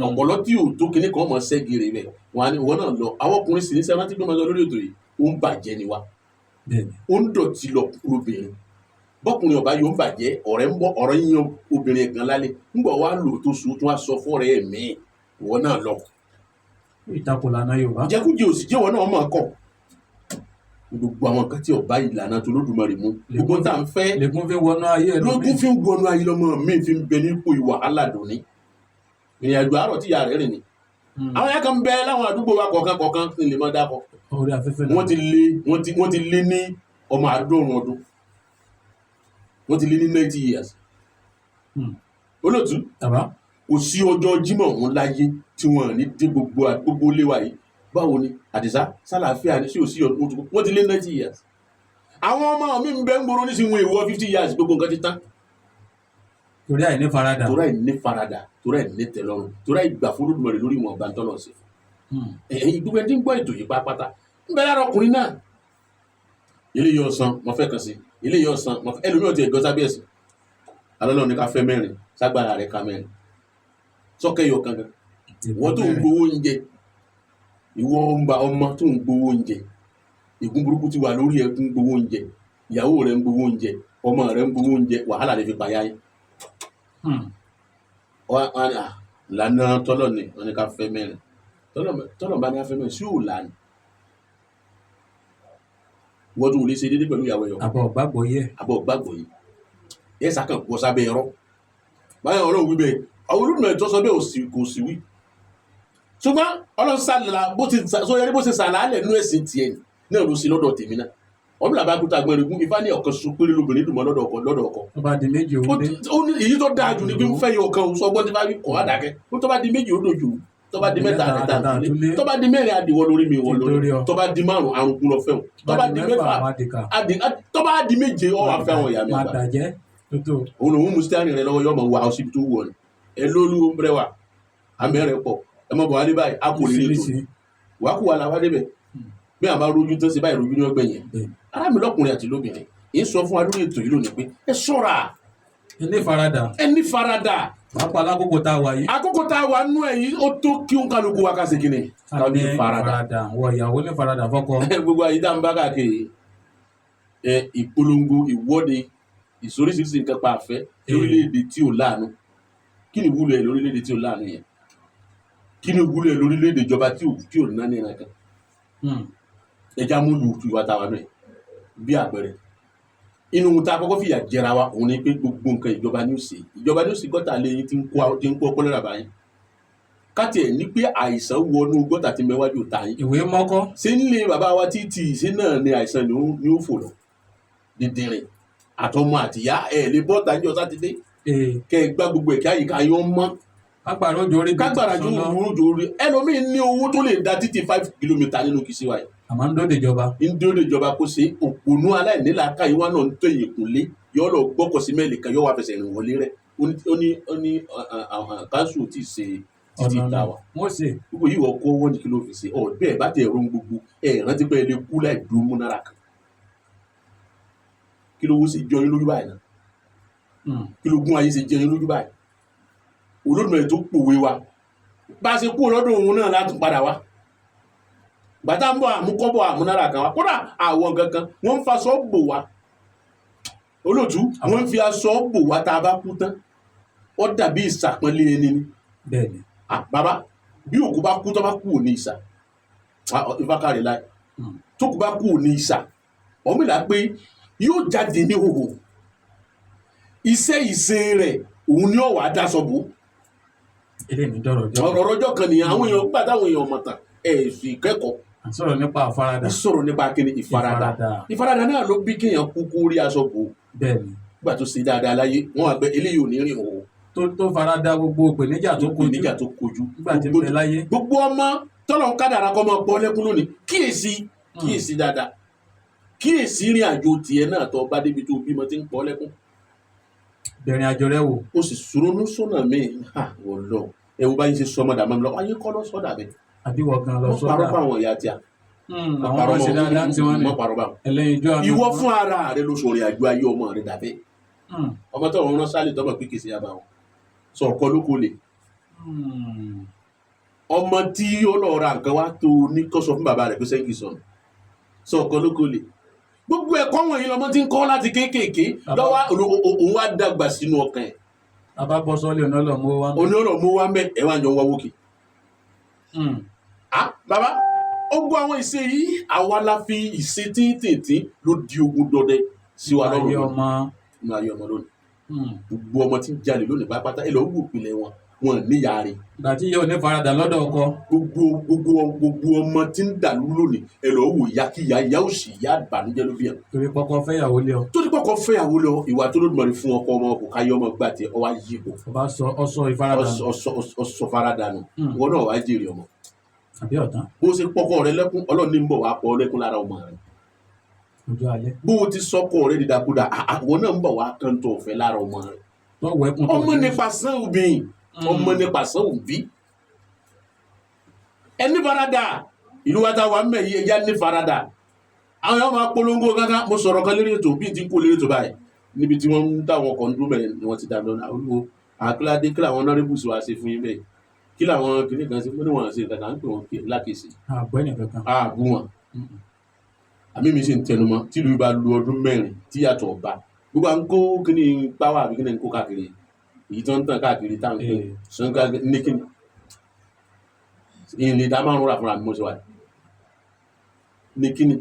ọ̀pọ̀lọ́ tí ò tó kinní kan mọ̀ ṣẹ́gìrì rẹ̀ wọn á ní ìwọ náà lọ. Àwọn ọkùnrin sì ní sẹ́wọ́n tí gbọ́mọ sọ lórí ètò yìí, ó ń bàjẹ́ ni wa. Bẹ́ẹ̀ni. Ó ń dọ̀tí lọ lóbìnrin. Bọ́kùnrin ọba yóò ń bàjẹ́, ọ̀rẹ́ ń bọ́ ọ̀rẹ́ yíyan obìnrin kan lálẹ́ ńgbọ̀ wá lò tó sùn tó wá sọ fọ́ọ̀rẹ́ ẹ̀ míì, ìwọ náà lọ. Ìtakò lànà Yorùbá. Jẹkújẹ òsì jẹ́wọ́ náà mọ̀ kọ̀ gbogbo àwọn nǹkan tí ọba ìlànà tó Olódùmarè mú, gbogbo tá à ń fẹ́. Lẹ́gùn fi wọnú ayé ẹ̀. Lógún fi ń wọnú ayé lọ́mọ mi fi ń bẹ nípò ìwàhálà dòní, ìrìn àjò àárọ̀ tí ìyá rẹ̀ rìn ni. Àwọn ìyá kan bẹ láwọn àdúgbò wa kọ̀ọ̀kan kọ̀ọ̀kan ní lè má dákọ̀. Orí afẹ́fẹ́. Wọ́n ti lé ní ọmọ 90 ọdún, wọ́n ti lé ní 90 years. Olóòtú, Bàbá. kò sí ọjọ́ Jímọ̀ ọ̀hún láyé tí wọ́n ní dé gbogbo gbogbo ilé wa yìí. Báwo ni Àdìsá, sálàáfíà ni? Sí ò sí ọdún? Wọ́n ti lé 90 years. Àwọn ọmọ mi ń bẹ ń gbòòrò nísìnyí, wọn èèwọ̀ 50 years, gbogbo nǹkan ti tán. Torí àìní faradà. Torí àìní faradà, torí àìní tẹ́lọ́rùn, torí àìgbà fún Olódùmarè lórí ìwọ̀n ọba ntọ́lọ̀ sí fún. Ẹ̀yin gbogbo ẹni tí ń gbọ́ ètò yìí pátápátá, ń bẹ lára ọkùnrin náà, ilé yóò san mo fẹ́ kàn sí, ilé yóò san mo fẹ́ ẹlòmíràn ti ẹ̀gọ́ sábẹ́ ẹ̀sìn alọ́lọ́ ní ká fẹ́ mẹ́rin, ságbára rẹ̀ ká mẹ́rin. Sọ́kẹ́ yọ kankan wọ́n tó ń gbowó oúnjẹ, ìwọ ọmọ ọmọ tó ń gbowó oúnjẹ, ègún burúkú ti wà lórí ẹ, ń gbowó oúnjẹ, ìyàwó rẹ ń gbowó oúnjẹ, ọmọ rẹ ń gbowó oúnjẹ, wàhálà lè fi payá yín. Wọ́n á ní, ìlànà tọ́lọ̀ ni wọ́n ní ká fẹ́ mẹ́rin. Tọ́lọ̀ bá ní ká fẹ́ mẹ́rin sí òòlà ni wọ́n tó lè ṣe déédéé pẹ̀lú ìyàwó ẹ̀yọ̀. Àbọ̀ gbàgbọ́ yẹ. Àbọ̀ gbàgbọ́ yìí ẹ sàkàn bọ́ sábẹ́ ẹ̀rọ báyọ̀. Ọlọ́run wí bẹ́ẹ̀, àwọn olùdùnmọ̀ tó sọ bẹ́ẹ̀ kò sí wí, ṣùgbọ́n Ọlọ́run sàlà bó ti sọ yẹn, bó ṣe sàlà á lẹ̀ nú ẹ̀sìn tiẹ̀ náà ló sí lọ́dọ̀ tèmi náà. Ọdún làbá kúta gbẹ̀rẹ̀gún Ifá ní ọ̀kan ṣoṣo péré lóbìnrin dùnmọ́ lọ́dọ̀ ọkọ lọ́dọ̀ ọkọ. Tó bá di méjì, owó dé. Ó ní èyí tó dáa jù ní bí ń fẹ́ yọ ọ̀kan sọgbọ́n tí bá wí kọ́ àdàkẹ́ ó. Tó bá di méjì, ó dojú. Tó bá di mẹ́ta, àdàtà àtúlé. Tó bá di mẹ́rin, àdìwọ́ lórí mi wọ lórí. Tó bá di márùn, àrùnkún lọ fẹ́hùn. Tó bá di mẹ́fà, tó bá di méje, ọ wà fẹ́ àwọn ìyá mi máa gbà. Dàjẹ́ tó tó. Òun lòun mú steering rẹ lọ́wọ́, yọmọ wa ọsibítù wọ̀ ni ẹ lólu rẹwà àmì rẹ pọ̀. Ẹ mọ̀ bọ̀ wálé báyìí, a kò lè lè tó wàá kú wa la wá débẹ̀ bí àwọn bá rojú tó ṣe báyìí, rojú ní ọgbẹ́ yẹn. Ará mi lọ́kùnrin àti lóbìnrin, yìí sọ fún wa lórí ètò yìí lónìí pé ẹ ṣọ́ra. Ẹ ní faradà. Ẹ ní faradà. Pàápàá lákòókò tá a wà yìí. Àkókò tá a wà nú ẹ yìí, ó tó kí ó ń kálukú wa ká ṣe kíni, ká ní faradà. Wọ ìyàwó ní faradà fọ́kọ. Gbogbo àyíká ń bá káàkiri ẹ, ìpolongo, ìwọ́de, ìsoríṣiríṣi nǹkan pa àfẹ́ lórílẹ̀‐èdè tí ò láàánú, kí ni ìwúlò ẹ̀ lórílẹ̀‐èdè tí ò láàánú yẹn? Kí ni ìwúlò ẹ̀ lórílẹ̀‐èdè ìjọba tí ò ná ní ẹ̀ka? Ẹja múlù ìwà tàwa náà bí àpẹẹrẹ inú ohun tá a kọ́kọ́ fìyà jẹra wa, òun ni pé gbogbo nǹkan ìjọba ní òsè, ìjọba ní òsè. Gọ́tà lẹ́yìn tí ń kó ọpọlọ rà báyìí, káti ẹ̀ ní pé àìsàn wọnú gọ́tà tí mẹ́wájú ta yín. Ìwé mọ́kọ́. Ṣé nílé bàbá wa títì ṣé náà ni àìsàn ni ó fò lọ dídìrín àtọmọ àtìyá ẹ lè bọ́ta níjọ́ Sátidé kẹ ẹ gbá gbogbo ẹ̀ kí àyíká yín ó mọ́. Kágbàrá òjò orí bíi kágbára ju tuntun lọ. òjò orí ẹlòmíín ní owó tó lè da títì 5 kilometre nínú kìsì wa yìí. Àmọ́ ń dóde ìjọba. Ń dúró de ìjọba kó ṣe. Òpònú aláìnílàáká yìí wá náà ń tó èyìn kúnlé, yọ lọ gbọ́kọ̀ sí mẹ́lì kan, yọ wá fẹsẹ̀ rìn wọlé rẹ̀. Ó ní káńsù ò tí ì ṣe títì Ọ̀nà ìta wa. Wọ́n ṣe. Gbogbo yìí wọ́n kó owó ní kí ló fi ṣe ọ bẹ́ẹ̀ bá tẹ̀ ẹ̀rọ gbogbo ẹ̀ rántí pé ẹ lè kú láì dúró mú náírà kan. Kí ló wó sí jọ yín lójú báyìí náà? Kí ló gún ayé ṣe jẹ yín lójú báyìí? Olódùmarè tó pòwe wa bá a ṣe kú lọ́dọ̀ òun náà láti padà wá gbàtà ń bọ̀ àmúkọ́bọ̀ àmúnára kan wa, kódà àwọn kankan wọ́n ń faṣọ bò wá. Olóòtú, wọ́n ń fi aṣọ bò wá tá a bá kú tán, ó dàbí ìsàpọ́nlé ẹni ni. Bẹ́ẹ̀ni. Ah, bàbá, bí òkú bá kú, tó bá kú ò ní ìsà ìfákàrè láì. Tó kú bá kú ò ní ìsà ọmọìlà pé yóò jáde ní hòhò, iṣẹ́ ìṣe rẹ̀ òun ni ó wàá dáṣọ bò. Eléyìí ní dọ̀rọ̀ jọ. Ọ̀rọ̀ ọjọ́ kan nìyẹn. Àwọn èèyàn gbà táwọn èèyàn mọ̀ tán ẹ̀ sì kẹ́kọ̀ọ́. À ń sọ̀rọ̀ nípa àfaradà. Sọ̀rọ̀ nípa kíni? Ìfaradà. Ìfaradà náà ló bí kéèyàn kú kó rí aṣọ bò. Gbà tó ṣe dáadáa láyé, wọn àgbẹ̀ eléyìí ò ní rìn òwò. Tó farada gbogbo ìpèníjà tó kojú. Ìpèníjà tó kojú. Nígbà tí ń bẹ láyé. Gbogbo ọmọ tọ́lọ̀ ń kádàrá kọ́ mọ́ pọ́ lẹ́kún lónìí, kíyèsí, kíyèsí dáadáa, kíyèsí ìrìn àjò tiẹ̀ náà tó bá débi tó bímọ tí ń pọ́ lẹ́kún. Bẹ̀rẹ̀ àjò rẹ wò. Ó sì ronú sọ́nà míì, ha wọ́n lọ ẹ wo báyìí ṣe sọmọ dàmọ́ mi lọ, ayé kọ́ lọ sọ́dà mi. Àbí wọ́n gan lọ Wọ́n parọ́ sọ́dà. fún àwọn ìyá tíá. Àwọn ọmọ ṣe dáadáa tí wọ́n ní Wọ́n parọ́ báwọn. ẹlẹ́yin ijó àná. Ìwọ fún ara rẹ ló sọ̀rọ̀ àjò ayé ọmọ rẹ dàbẹ́. Ọmọ tó ń rán sálẹ̀ tọmọ pé kìí ṣe yaba wọn sọ ọkọ ló kó lè. Ọmọ tí ó lọ ra nǹkan wá tó ní kó sọ fún bàbá rẹ̀ pé sẹ́ńkì sọnù, sọ ọkọ ló kó lè. Gbogbo ẹ̀kọ́ wọ̀nyí lọmọ tí ń kọ́ láti kéékèèké lọ́wọ́ òun wá dàgbà sínú ọkàn ẹ̀. Bàbá bọ́ sọ́ọ́lì ọ̀nà ọlọ́mọ wa. Òní ọ̀rọ̀ mú wá mẹ́ ẹ̀ wá jọ ń wá wókè. Ah bàbá, ó gbọ́ àwọn ìṣe yìí, àwa la fi ìṣe tíntìntín ló di ogun dọdẹ sí wa Ayé lọ́rùn ọmọ. nínú ayé ọmọ lónìí. Gbogbo ọmọ tí ń jalè lónìí pátápátá, ẹ lọ wò ìpìlẹ̀ wọn, wọn níyà rẹ̀. Ìgbà tí yóò ní faradà lọ́dọ̀ ọkọ. Gbogbo ọmọ tí ń dàlú lónìí, ẹ lọ wò ìyá kíyà, ìyá òsì, ìyá àbànújẹ́ ló bí hàn. Torí pọkọ fẹ́yàwó lé ọ. Torí pọkọ fẹ́yàwó lọ, ìwà tó lódùmarè fún ọkọ ọmọ kò káyọ ọmọ gbà tiẹ̀, ọwọ́ ayé kò. Ọba sọ ọsọ ìfaradà nù. Ọsọ faradà nù. Ìwọ náà wàá jèrè ọmọ. Àbí ọ̀tán. Bó ṣe pọkọ rẹ lẹ́kún, Ọlọ́run ní ń bọ̀ wàá pọ̀ lẹ́kún lára ọmọ rẹ. Ojú alẹ́. Bó o ti sọkọ rẹ dídakúdà, àwọn náà ń bọ̀ wàá kàn tó ọ̀fẹ́ lára ọmọ rẹ. Tọ́wọ́ ẹkùn tó Ọmọ nípa sán obìnrin, ọmọ nípa sán òbí. Ẹni farada ìlú wa ta wà ń bẹ̀ yí, ẹja ní farada. Àwọn yàrá máa polongo kankan. Mo sọ̀rọ̀ kan lérí ètò bí n ti kó lérí ètò báyìí, níbi tí wọ́n ń táwọn ọkọ̀ ń dúró bẹ̀rẹ̀ ni wọ́n ti dá mi lọ́nà. Olúwo, Àkíládé, kí làwọn honourables wa ṣe fún yín bẹ́ẹ̀? Kí làwọn kìnnì kan ṣe? Mo ní wọn ṣe nǹkan kan, à ń pè wọn lákèsí. Àgbọ̀ ẹnìkankan. Àbú wọn. Àmì mi sì ń tẹnumọ́, tí ìlú bá lu ọdún 4 tí yàtọ̀ ọba gbogbo à ń kó kíní páwà àbí kíní ń kó káàkiri, èyí tó ń tàn káàkiri tá à ń pè sọ́n káàkiri ní kíní ìyìn lè dá márùn rà fúnra mi. Mo ṣe wà ní kíní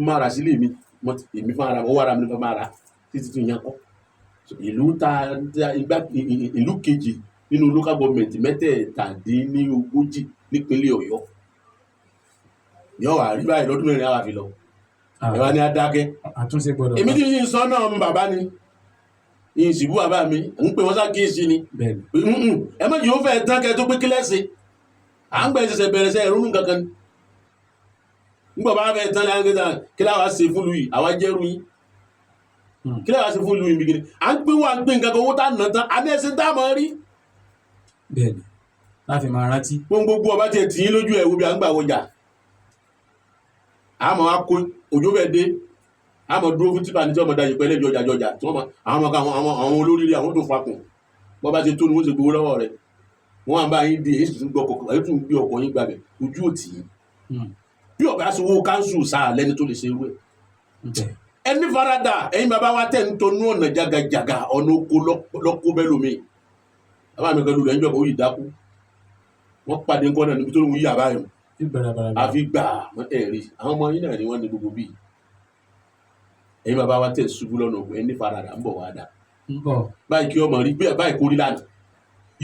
má ra sílé mi, èmi fún ara owó ara mi ní fẹ́ máa ra títí tí ìyẹn kọ́. So, ìlú ta igbá ìlú kejì nínú local government 37 nípínlẹ̀ Ọ̀yọ́ yóò wà rí báyìí lọ́dún 4 àwa fi lọ. Ẹ wá ní adákẹ́. Àtúnṣe gbọ́dọ̀ Èmi wà. tí ń sọ náà, ọmọ bàbá ni ìsìnkú bàbá mi ń pè wọ́n ṣàkíyèsí ni. Bẹ́ẹ̀ni. Ẹ má jẹ́ ó fẹ́ tán kẹ́ tó pé kílẹ̀sì à ń gbẹ ṣẹ̀ṣẹ̀ bẹ̀rẹ̀ sẹ́ ìrúnú kankan ni. Ńgbà bá fẹ́ tán láyé kí kí láwa ṣe fún lu yìí, àwa jẹ́rú yín. Kí láwa ṣe fún lu yìí bìgìrì à ń pín wà ń pín nǹkan kan, owó tá nà tán àbí ẹsẹ̀ tá a máa rí. Bẹ́ẹ̀ni, láti máa rántí. Ohun gbogbo ọba tiẹ̀ tì í lójú ẹ̀ wo bí à ń gbà wọjà, àmọ́ akó òjò bẹ́ẹ̀ dé, àmọ́ dúró fún típa ní tí ọmọ dayì pẹ́lẹ́ jọjà jọjà tí wọ́n máa àwọn ọmọ kan, àwọn olóríire, àwọn tó fakùn bọ́ bá ṣe tó ni wọ́n ṣe gbowó lọ́wọ́ rẹ̀, wọ́n á bá yín di èyí sì tún gbọ́ ọkọ̀, èyí tún gbé ọkọ̀ yín gbàbẹ̀, ojú ò tì í. Bí ọ̀gá sọ owó káńsù sáà lẹ́ni tó lè ṣe irú ẹ̀. Ẹni farada, ẹ̀yin bàbá wa tẹ̀ ń tonú ọ̀nà jagajaga, ọ̀nà oko lọ́kọ́ bẹ́ẹ̀ lómi. Bàbá mi kan lulẹ̀ ń jọba, ó yìí dákú, wọ́n pàdé ńkọ́ náà níbi tó ń yí àbá yẹn. Bí gbàràgbàrà. Àfi gbà ẹ rí àwọn ọmọ yín náà ni wọ́n ní gbogbo bíi. Ẹ̀yin bàbá wa tẹ̀ ṣubú lọ́nà ògùn, ẹni farada, ń bọ̀ wá dà. Ń bọ̀. Báyìí kí ọmọ rí bẹ́ẹ̀, báyìí kórí lánàá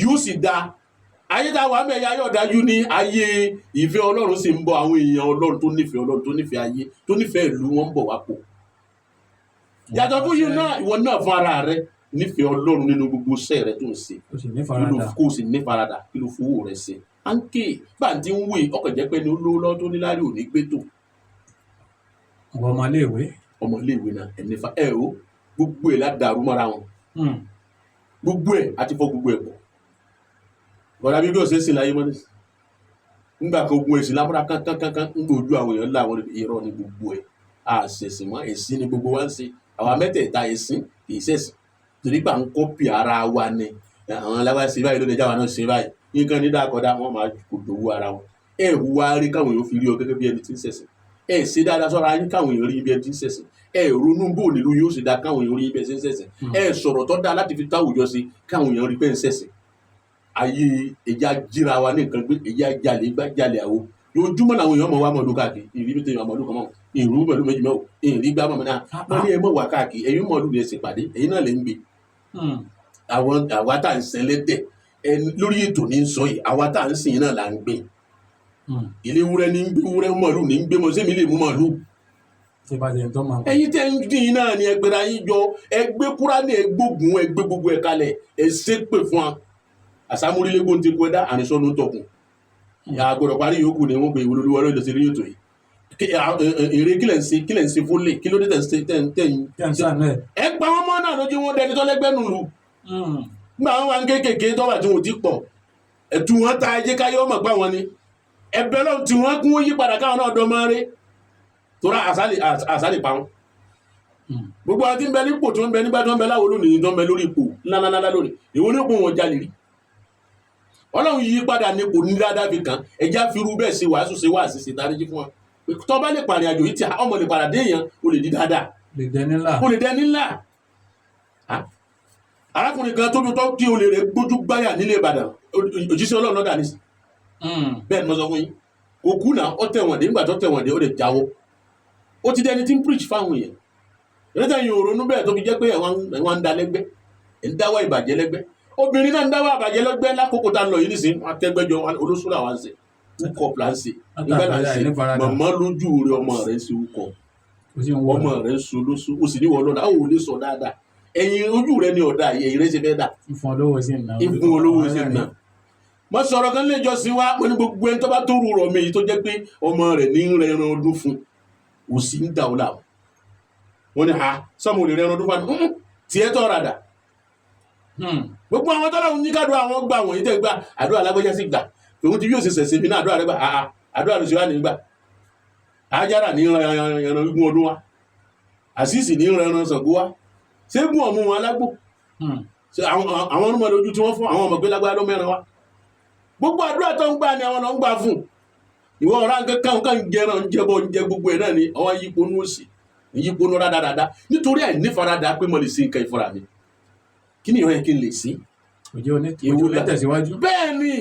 yóò sì da ayé tá a wà mẹ́ẹ̀yà yóò dájú ní ayé. Ìfẹ́ Ọlọ́run sì ń bọ̀, àwọn èèyàn Ọlọ́run tó nífẹ̀ẹ́ Ọlọ́run, tó nífẹ̀ẹ́ ayé, tó nífẹ̀ẹ́ ìlú wọn ń bọ̀ wá pọ̀. Yàtọ̀ fún yìí náà, ìwọ náà fún ara rẹ nífẹ̀ẹ́ Ọlọ́run nínú gbogbo iṣẹ́ rẹ tó ń ṣe. Ó sì ní Kí ló farada. Kó o sì ní farada. Kí ló fowó rẹ ṣe? À ń ké báńtí ń wé ọkọ̀ jẹ́ pé ní olówó lọ́wọ́ tó níláárí ò ní gbé tó. Ọmọ ọmọléèwé. Ọmọ iléèwé náà, ẹni fa ẹ o, gbogbo ẹ̀ ládàrú mọ́ra wọn. Gbogbo ẹ̀ àti fọ gbogbo ẹ̀ pọ̀ bọ̀dà bíbí ọ̀sẹ̀ sì láyé mọ́ni nígbà kan, ogun ẹ̀sìn lámúra kánkánkánkán ń gbòjú àwọn èèyàn láwọn. Irọ́ ni gbogbo ẹ̀, àṣẹ̀sìn mọ́, ẹ̀sìn ni gbogbo wa ń ṣe. Àwa mẹ́tẹ̀ẹ̀ta, ẹ̀sìn kì í ṣẹ̀sìn torí pé à ń copy ara wa ni. Àwọn aláwa ṣe báyìí lónìí, jáwa náà ṣe báyìí, nǹkan ní dákọ̀dá wọn máa kò dòwú ara wọn. Ẹ hùwà rí káwọn èèyàn fi rí ọ gẹ́gẹ́ bí ẹni tí ń ṣẹ̀sìn. Ẹ ṣe dáadáa sọ́ra yín káwọn èèyàn rí bí ẹni tí ń ṣẹ̀sìn. Ẹ ronú bó nílùú yóò ṣe dáa káwọn èèyàn rí bí ẹni tí ń ṣẹ̀sìn. Ẹ sọ̀rọ̀ tó dáa láti fi táwùjọ sí káwọn èèyàn rí pé ń ṣẹ̀sìn. Ayé ẹja jíra wa ní nǹkan gbé, ẹja jalè gbá jalè àwo lójúmọ́ làwọn èèyàn mọ̀ wá mọ̀lú káàkiri. Ìrí bí tẹ̀yàn mọ̀lú kan mọ̀ ìrú mọ̀lú méjì mọ̀ ìrí gbá mọ̀ náà wọ́n ní ẹ mọ̀ wá káàkiri. Ẹ̀yin mọ̀lú ní ẹsẹ̀ pàdé, ẹ̀yin náà lè ń gbé. Àwọn àwa tá à ń sẹlẹ̀dẹ̀ ẹ lórí ètò ní sọ yìí, àwa tá à ń sìn náà là ń gbé. Ilé wúrẹ́ ní ń gbé wúrẹ́, mọ̀lú ní ń gbé mọ̀ sẹ́mi lè mú mọ̀lú. Tí bá ti ń tọ́ máa. Ẹ̀yin tẹ́ ń dín in náà ni ẹgbẹ́ra yín jọ, ẹgbẹ́ kúránì, ẹgbógun, ẹgbẹ́ gbogbo ẹ̀ kalẹ̀, ẹ ṣépè fún wa. Àsámúrílégbó ń ti kú ẹ̀dá àníṣọ́nù ń tọkùn àgbọ̀dọ̀ parí yòókù ni wọ́n pe ìwé olúwa lórí ìlọsí ètò yìí. Èrè kílẹ̀ ń ṣe, kílẹ̀ ń ṣe fólè, kí ló dé tẹ̀ ń ṣe tẹ̀ ń tẹ̀ ń Tẹ̀ ń sànú ẹ̀. Ẹ pa wọn mọ́ náà lójú wọn dẹni tọ́lẹ́gbẹ́ nù lù. Nígbà wọn wà ń kékèké tó wà tí wọn ò ti pọ̀, ẹ̀tù wọn ta ẹjẹ́ káyọ́ ọmọ gbà wọn ni ẹ̀bẹ̀ lọ́wọ́ tí wọ́n kún ó yí padà káwọn náà dán mọ́ rí tóra àsálì pa wọn. Gbogbo àwọn tí ń bẹ nípò, tí wọ́n ń bẹ nígbà tí wọ́n ń bẹ láwo lónìí, tó ń bẹ lórí ipò ńláńláńlá lónìí, èwo ní ipò wọn jalè rí? Ọlọ́run yí padà ní kò ní dáadáa fi kàn. Ẹjá fi irú bẹ́ẹ̀ ṣe wàásù, ṣe wàásù, ṣe dáríjì fún wa tó bá lè pàrìn àjò yìí tí ọmọ lè padà dé èèyàn, ó lè di dáadáa. Lè dẹni ńlá. Ó lè dẹni ńlá. Arákùnrin kan tó tó tí olè rẹ̀ gbójú gbáyà nílé Ìbàdàn, òjíṣẹ́ Ọlọ́run lọ́dà ní. Bẹ́ẹ̀ ni mo sọ fún yín, kò kú náà, ó tẹ̀wọ̀n dé. Nígbà tó tẹ̀wọ̀n dé, ó lè jáwọ́, ó ti dẹni tí ń preach fáwọn èèyàn. Ìrètí ẹ̀yin ò ronú bẹ́ẹ̀ tó fi jẹ́ pé ẹ̀wọ̀n ń da lẹ́gbẹ́, ẹ̀ ń dáwọ́ ìbàjẹ́ lẹ́gbẹ́. Obìnrin náà ń dáwọ́ àbàjẹ́ lẹ́gbẹ́ lákòókò tá a lọ yìí nísìnyí. Wọn akẹgbẹ́jọ olóṣùlà wa ń ṣe hookup là ń ṣe nígbà là ń ṣe mọ̀mọ́ lójú rẹ, ọmọ rẹ ń ṣe hookup, ọmọ rẹ ń ṣe olóṣù, ó sì ní wọ́n lọ́dà ó lè sọ dáadáa. Ẹ̀yin ojú rẹ ni ọ̀dà, ẹ̀yìn rẹ ṣe fẹ́ dà. Ìfún olówó sí ìná. Ìfún olówó sí ìná. Mo sọ̀rọ̀ kan lè jọ sí wa, mo ní gbogbo ẹni tó bá tó rú rọ̀ mi yìí tó jẹ́ pé ọmọ rẹ̀ ní ń rẹ ẹran ọdún fún, òsì ń dà ó láàmú. Wọ́n ní ha sọ́mu lè rẹ ẹran ọdún fún wa tiẹ̀ tọ́ ra dà. Gbogbo àwọn tọ́lá ní kádùn àwọn gbà wọ̀nyí tẹ́ gbà àdúrà lágbájá sí gbà tòun ti yóò ṣe ṣẹ̀ṣẹ̀ mi náà, àdúrà rẹ gbà àà, àdúrà rẹ sì wá ní gbà. Ajára ní ẹran igun ọdún wa, àṣìṣì ní ẹran Ṣàngó wa, ṣégun ọ̀mú wọn alágbó. Ṣé àwọn ọmọ lójú tí wọ́n fún àwọn ọmọ gbé lágbára ló mẹ́ran wa? Gbogbo àdúrà tó ń gbà ni àwọn lọ ń gbà fún. Ìwọ ọ̀rá nǹkan kan kan ń jẹran, ń jẹbọ, ń jẹ gbogbo ẹ̀ náà ni ọwọ́ yípo ní òsì, yípo ní rádaràda nítorí àìnífaradà pé mo lè ṣe nǹkan ìfúnra mi. Kí ni ìwọ yẹ kí n lè ṣe? Òjò ní Èwo òjò ní tẹ̀síwájú. Bẹ́ẹ̀ ni,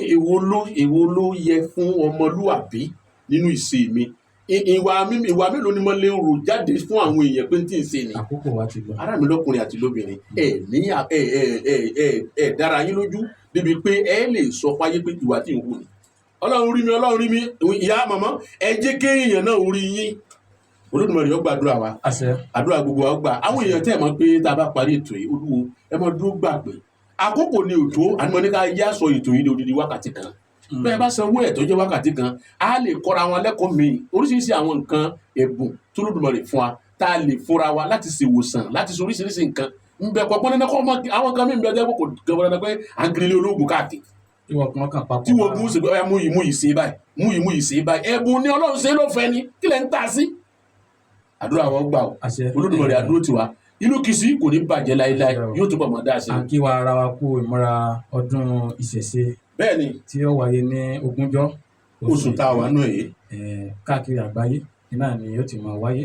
èwo ló yẹ fún ọmọlúwàbí nínú ìṣe mi? Ìwà mi, ìwà mélòó ni mo lè rò jáde fún àwọn èèyàn pé n tí ń ṣe ni? Àkókò wa ti lọ. Ará mi lọ́kùnrin àti lóbìnrin, ẹ ní ẹ ẹ ẹ ẹ ẹ dára yín lójú débi pé ẹ lè sọ fáyé pé ìwà tí ń hù ni. Ọlọ́run rí mi, Ọlọ́run rí mi. Ìyá, màmá, ẹ jẹ́ kéèyàn náà rí yín. Olódùmarè ó gbàdúrà wa. Àṣẹ. Àdúrà gbogbo wa ó gbà. Àwọn èèyàn tẹ́ ẹ̀ mọ̀ pé tá a bá parí ètò yìí, Olúwo, ẹ mọ̀ dúró gbà pé àkókò ni òtó àní ní ká yá sọ ètò yìí ní odidi wákàtí kan. Bẹ́ẹ̀ bá sanwó ẹ̀ tó jẹ́ wákàtí kan, á lè kọ́ra wọn lẹ́kọ̀ọ́ mi oríṣiríṣi àwọn nǹkan ẹ̀bùn tó Olódùmarè fún wa tá a lè fúnra wa láti ṣèwòsàn, láti ṣe oríṣiríṣi nǹkan nbẹ pọpọ nínú kọ́ ọmọ. Àwọn kan mi ń bẹ jẹ́ pé kò gbọdọ̀ pé à ń kiri ilé olóògùn káàkiri. Ìwọ kan kàn papọ̀. Tí wọ́n gún sí pé ọ̀yà, mú yìí, mú yìí ṣe báyìí, mú yìí, mú yìí ṣe báyìí. Ẹ̀bùn ni Ọlọ́run ṣe ló fẹ́ ni. Kí lẹ̀ ń tà sí? Àdúrà wọn gbà o. Àṣẹ. Olódùmarè àdúró tiwa. Ìlú Kìṣí kò ní bàjẹ́ láéláé, yóò túbọ̀ mọ̀ dáa sí À i. ń kí wa ara wa kú ìmúra ọdún ìṣẹ̀ṣe Bẹ́ẹ̀ ni. tí ó wáyé ní 20 Oṣù tá a wà nù èyí. Káàkiri àgbáyé iná ni yóò ti máa wáyé.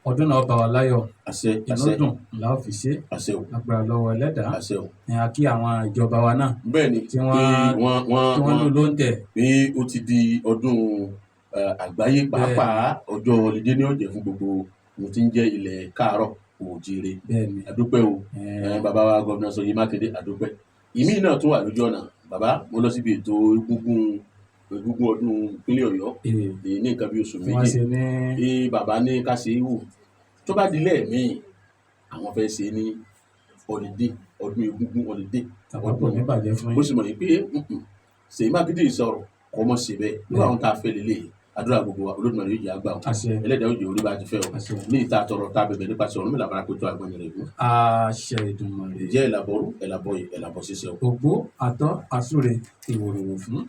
Ọdún náà bá wa láyọ̀. Àṣẹ. Inú Àṣẹ. dùn la ó fi ṣe. Àṣẹ o. Agbára lọ́wọ́ Ẹlẹ́dàá. Àṣẹ o. Ẹ̀, a kí àwọn ìjọba wa náà Bẹ́ẹ̀ ni. tí wọ́n Pé wọ́n wọ́n tí wọ́n lò wọ́n ló ń tẹ̀. Pé ó ti di ọdún àgbáyé, pàápàá ọjọ́ holiday ní ọ̀jẹ̀ fún gbogbo ohun tí ń jẹ́ ilẹ̀ káàárọ̀ oòjíire. Bẹ́ẹ̀ ni. Àdúpẹ́ o. Bàbá wa Gómìnà Ṣèyí Mákindé, àdúpẹ́. Ìmí náà tún wà lójú ọ̀nà. Bàbá, mo lọ síbi ètò egúngún ọdún ìpínlẹ̀ Ọ̀yọ́ ní nǹkan bí oṣù tí wọ́n 2 ṣe ní bí bàbá ní ká ṣe é wò, tó bá di lẹ́ẹ̀míì, àwọn fẹ́ ṣe ní holiday, ọdún egúngún holiday. Bàbá, kò ní bàjẹ́ fún Ó yín. sì mọ̀ ní pé Ṣèyí Mákindé sọ̀rọ̀ kọ́ mọ́ sí bẹ́ẹ̀ nígbà àwọn tá a fẹ́ lélẹ̀. Àdúrà gbogbo wa, Olódùmarè yóò jẹ́ àgbà o. Àṣẹ. Ẹlẹ́dàá yóò jẹ́ orí bá a ti fẹ́ o. Àṣẹ. Ní ìta tọrọ tá a bẹ̀bẹ̀ nípasẹ̀ Ọ̀rúnmìlà bára pé tó agbọ́n rẹ̀ gún. Àṣẹ Èdùmàrè. Ìjẹ́ ìlàbọ̀rú, ẹ̀làbọ̀yè, ẹ̀làbọ̀ ṣíṣe o. Ògbó àtọ́ àsúre ìwòrìwò fún.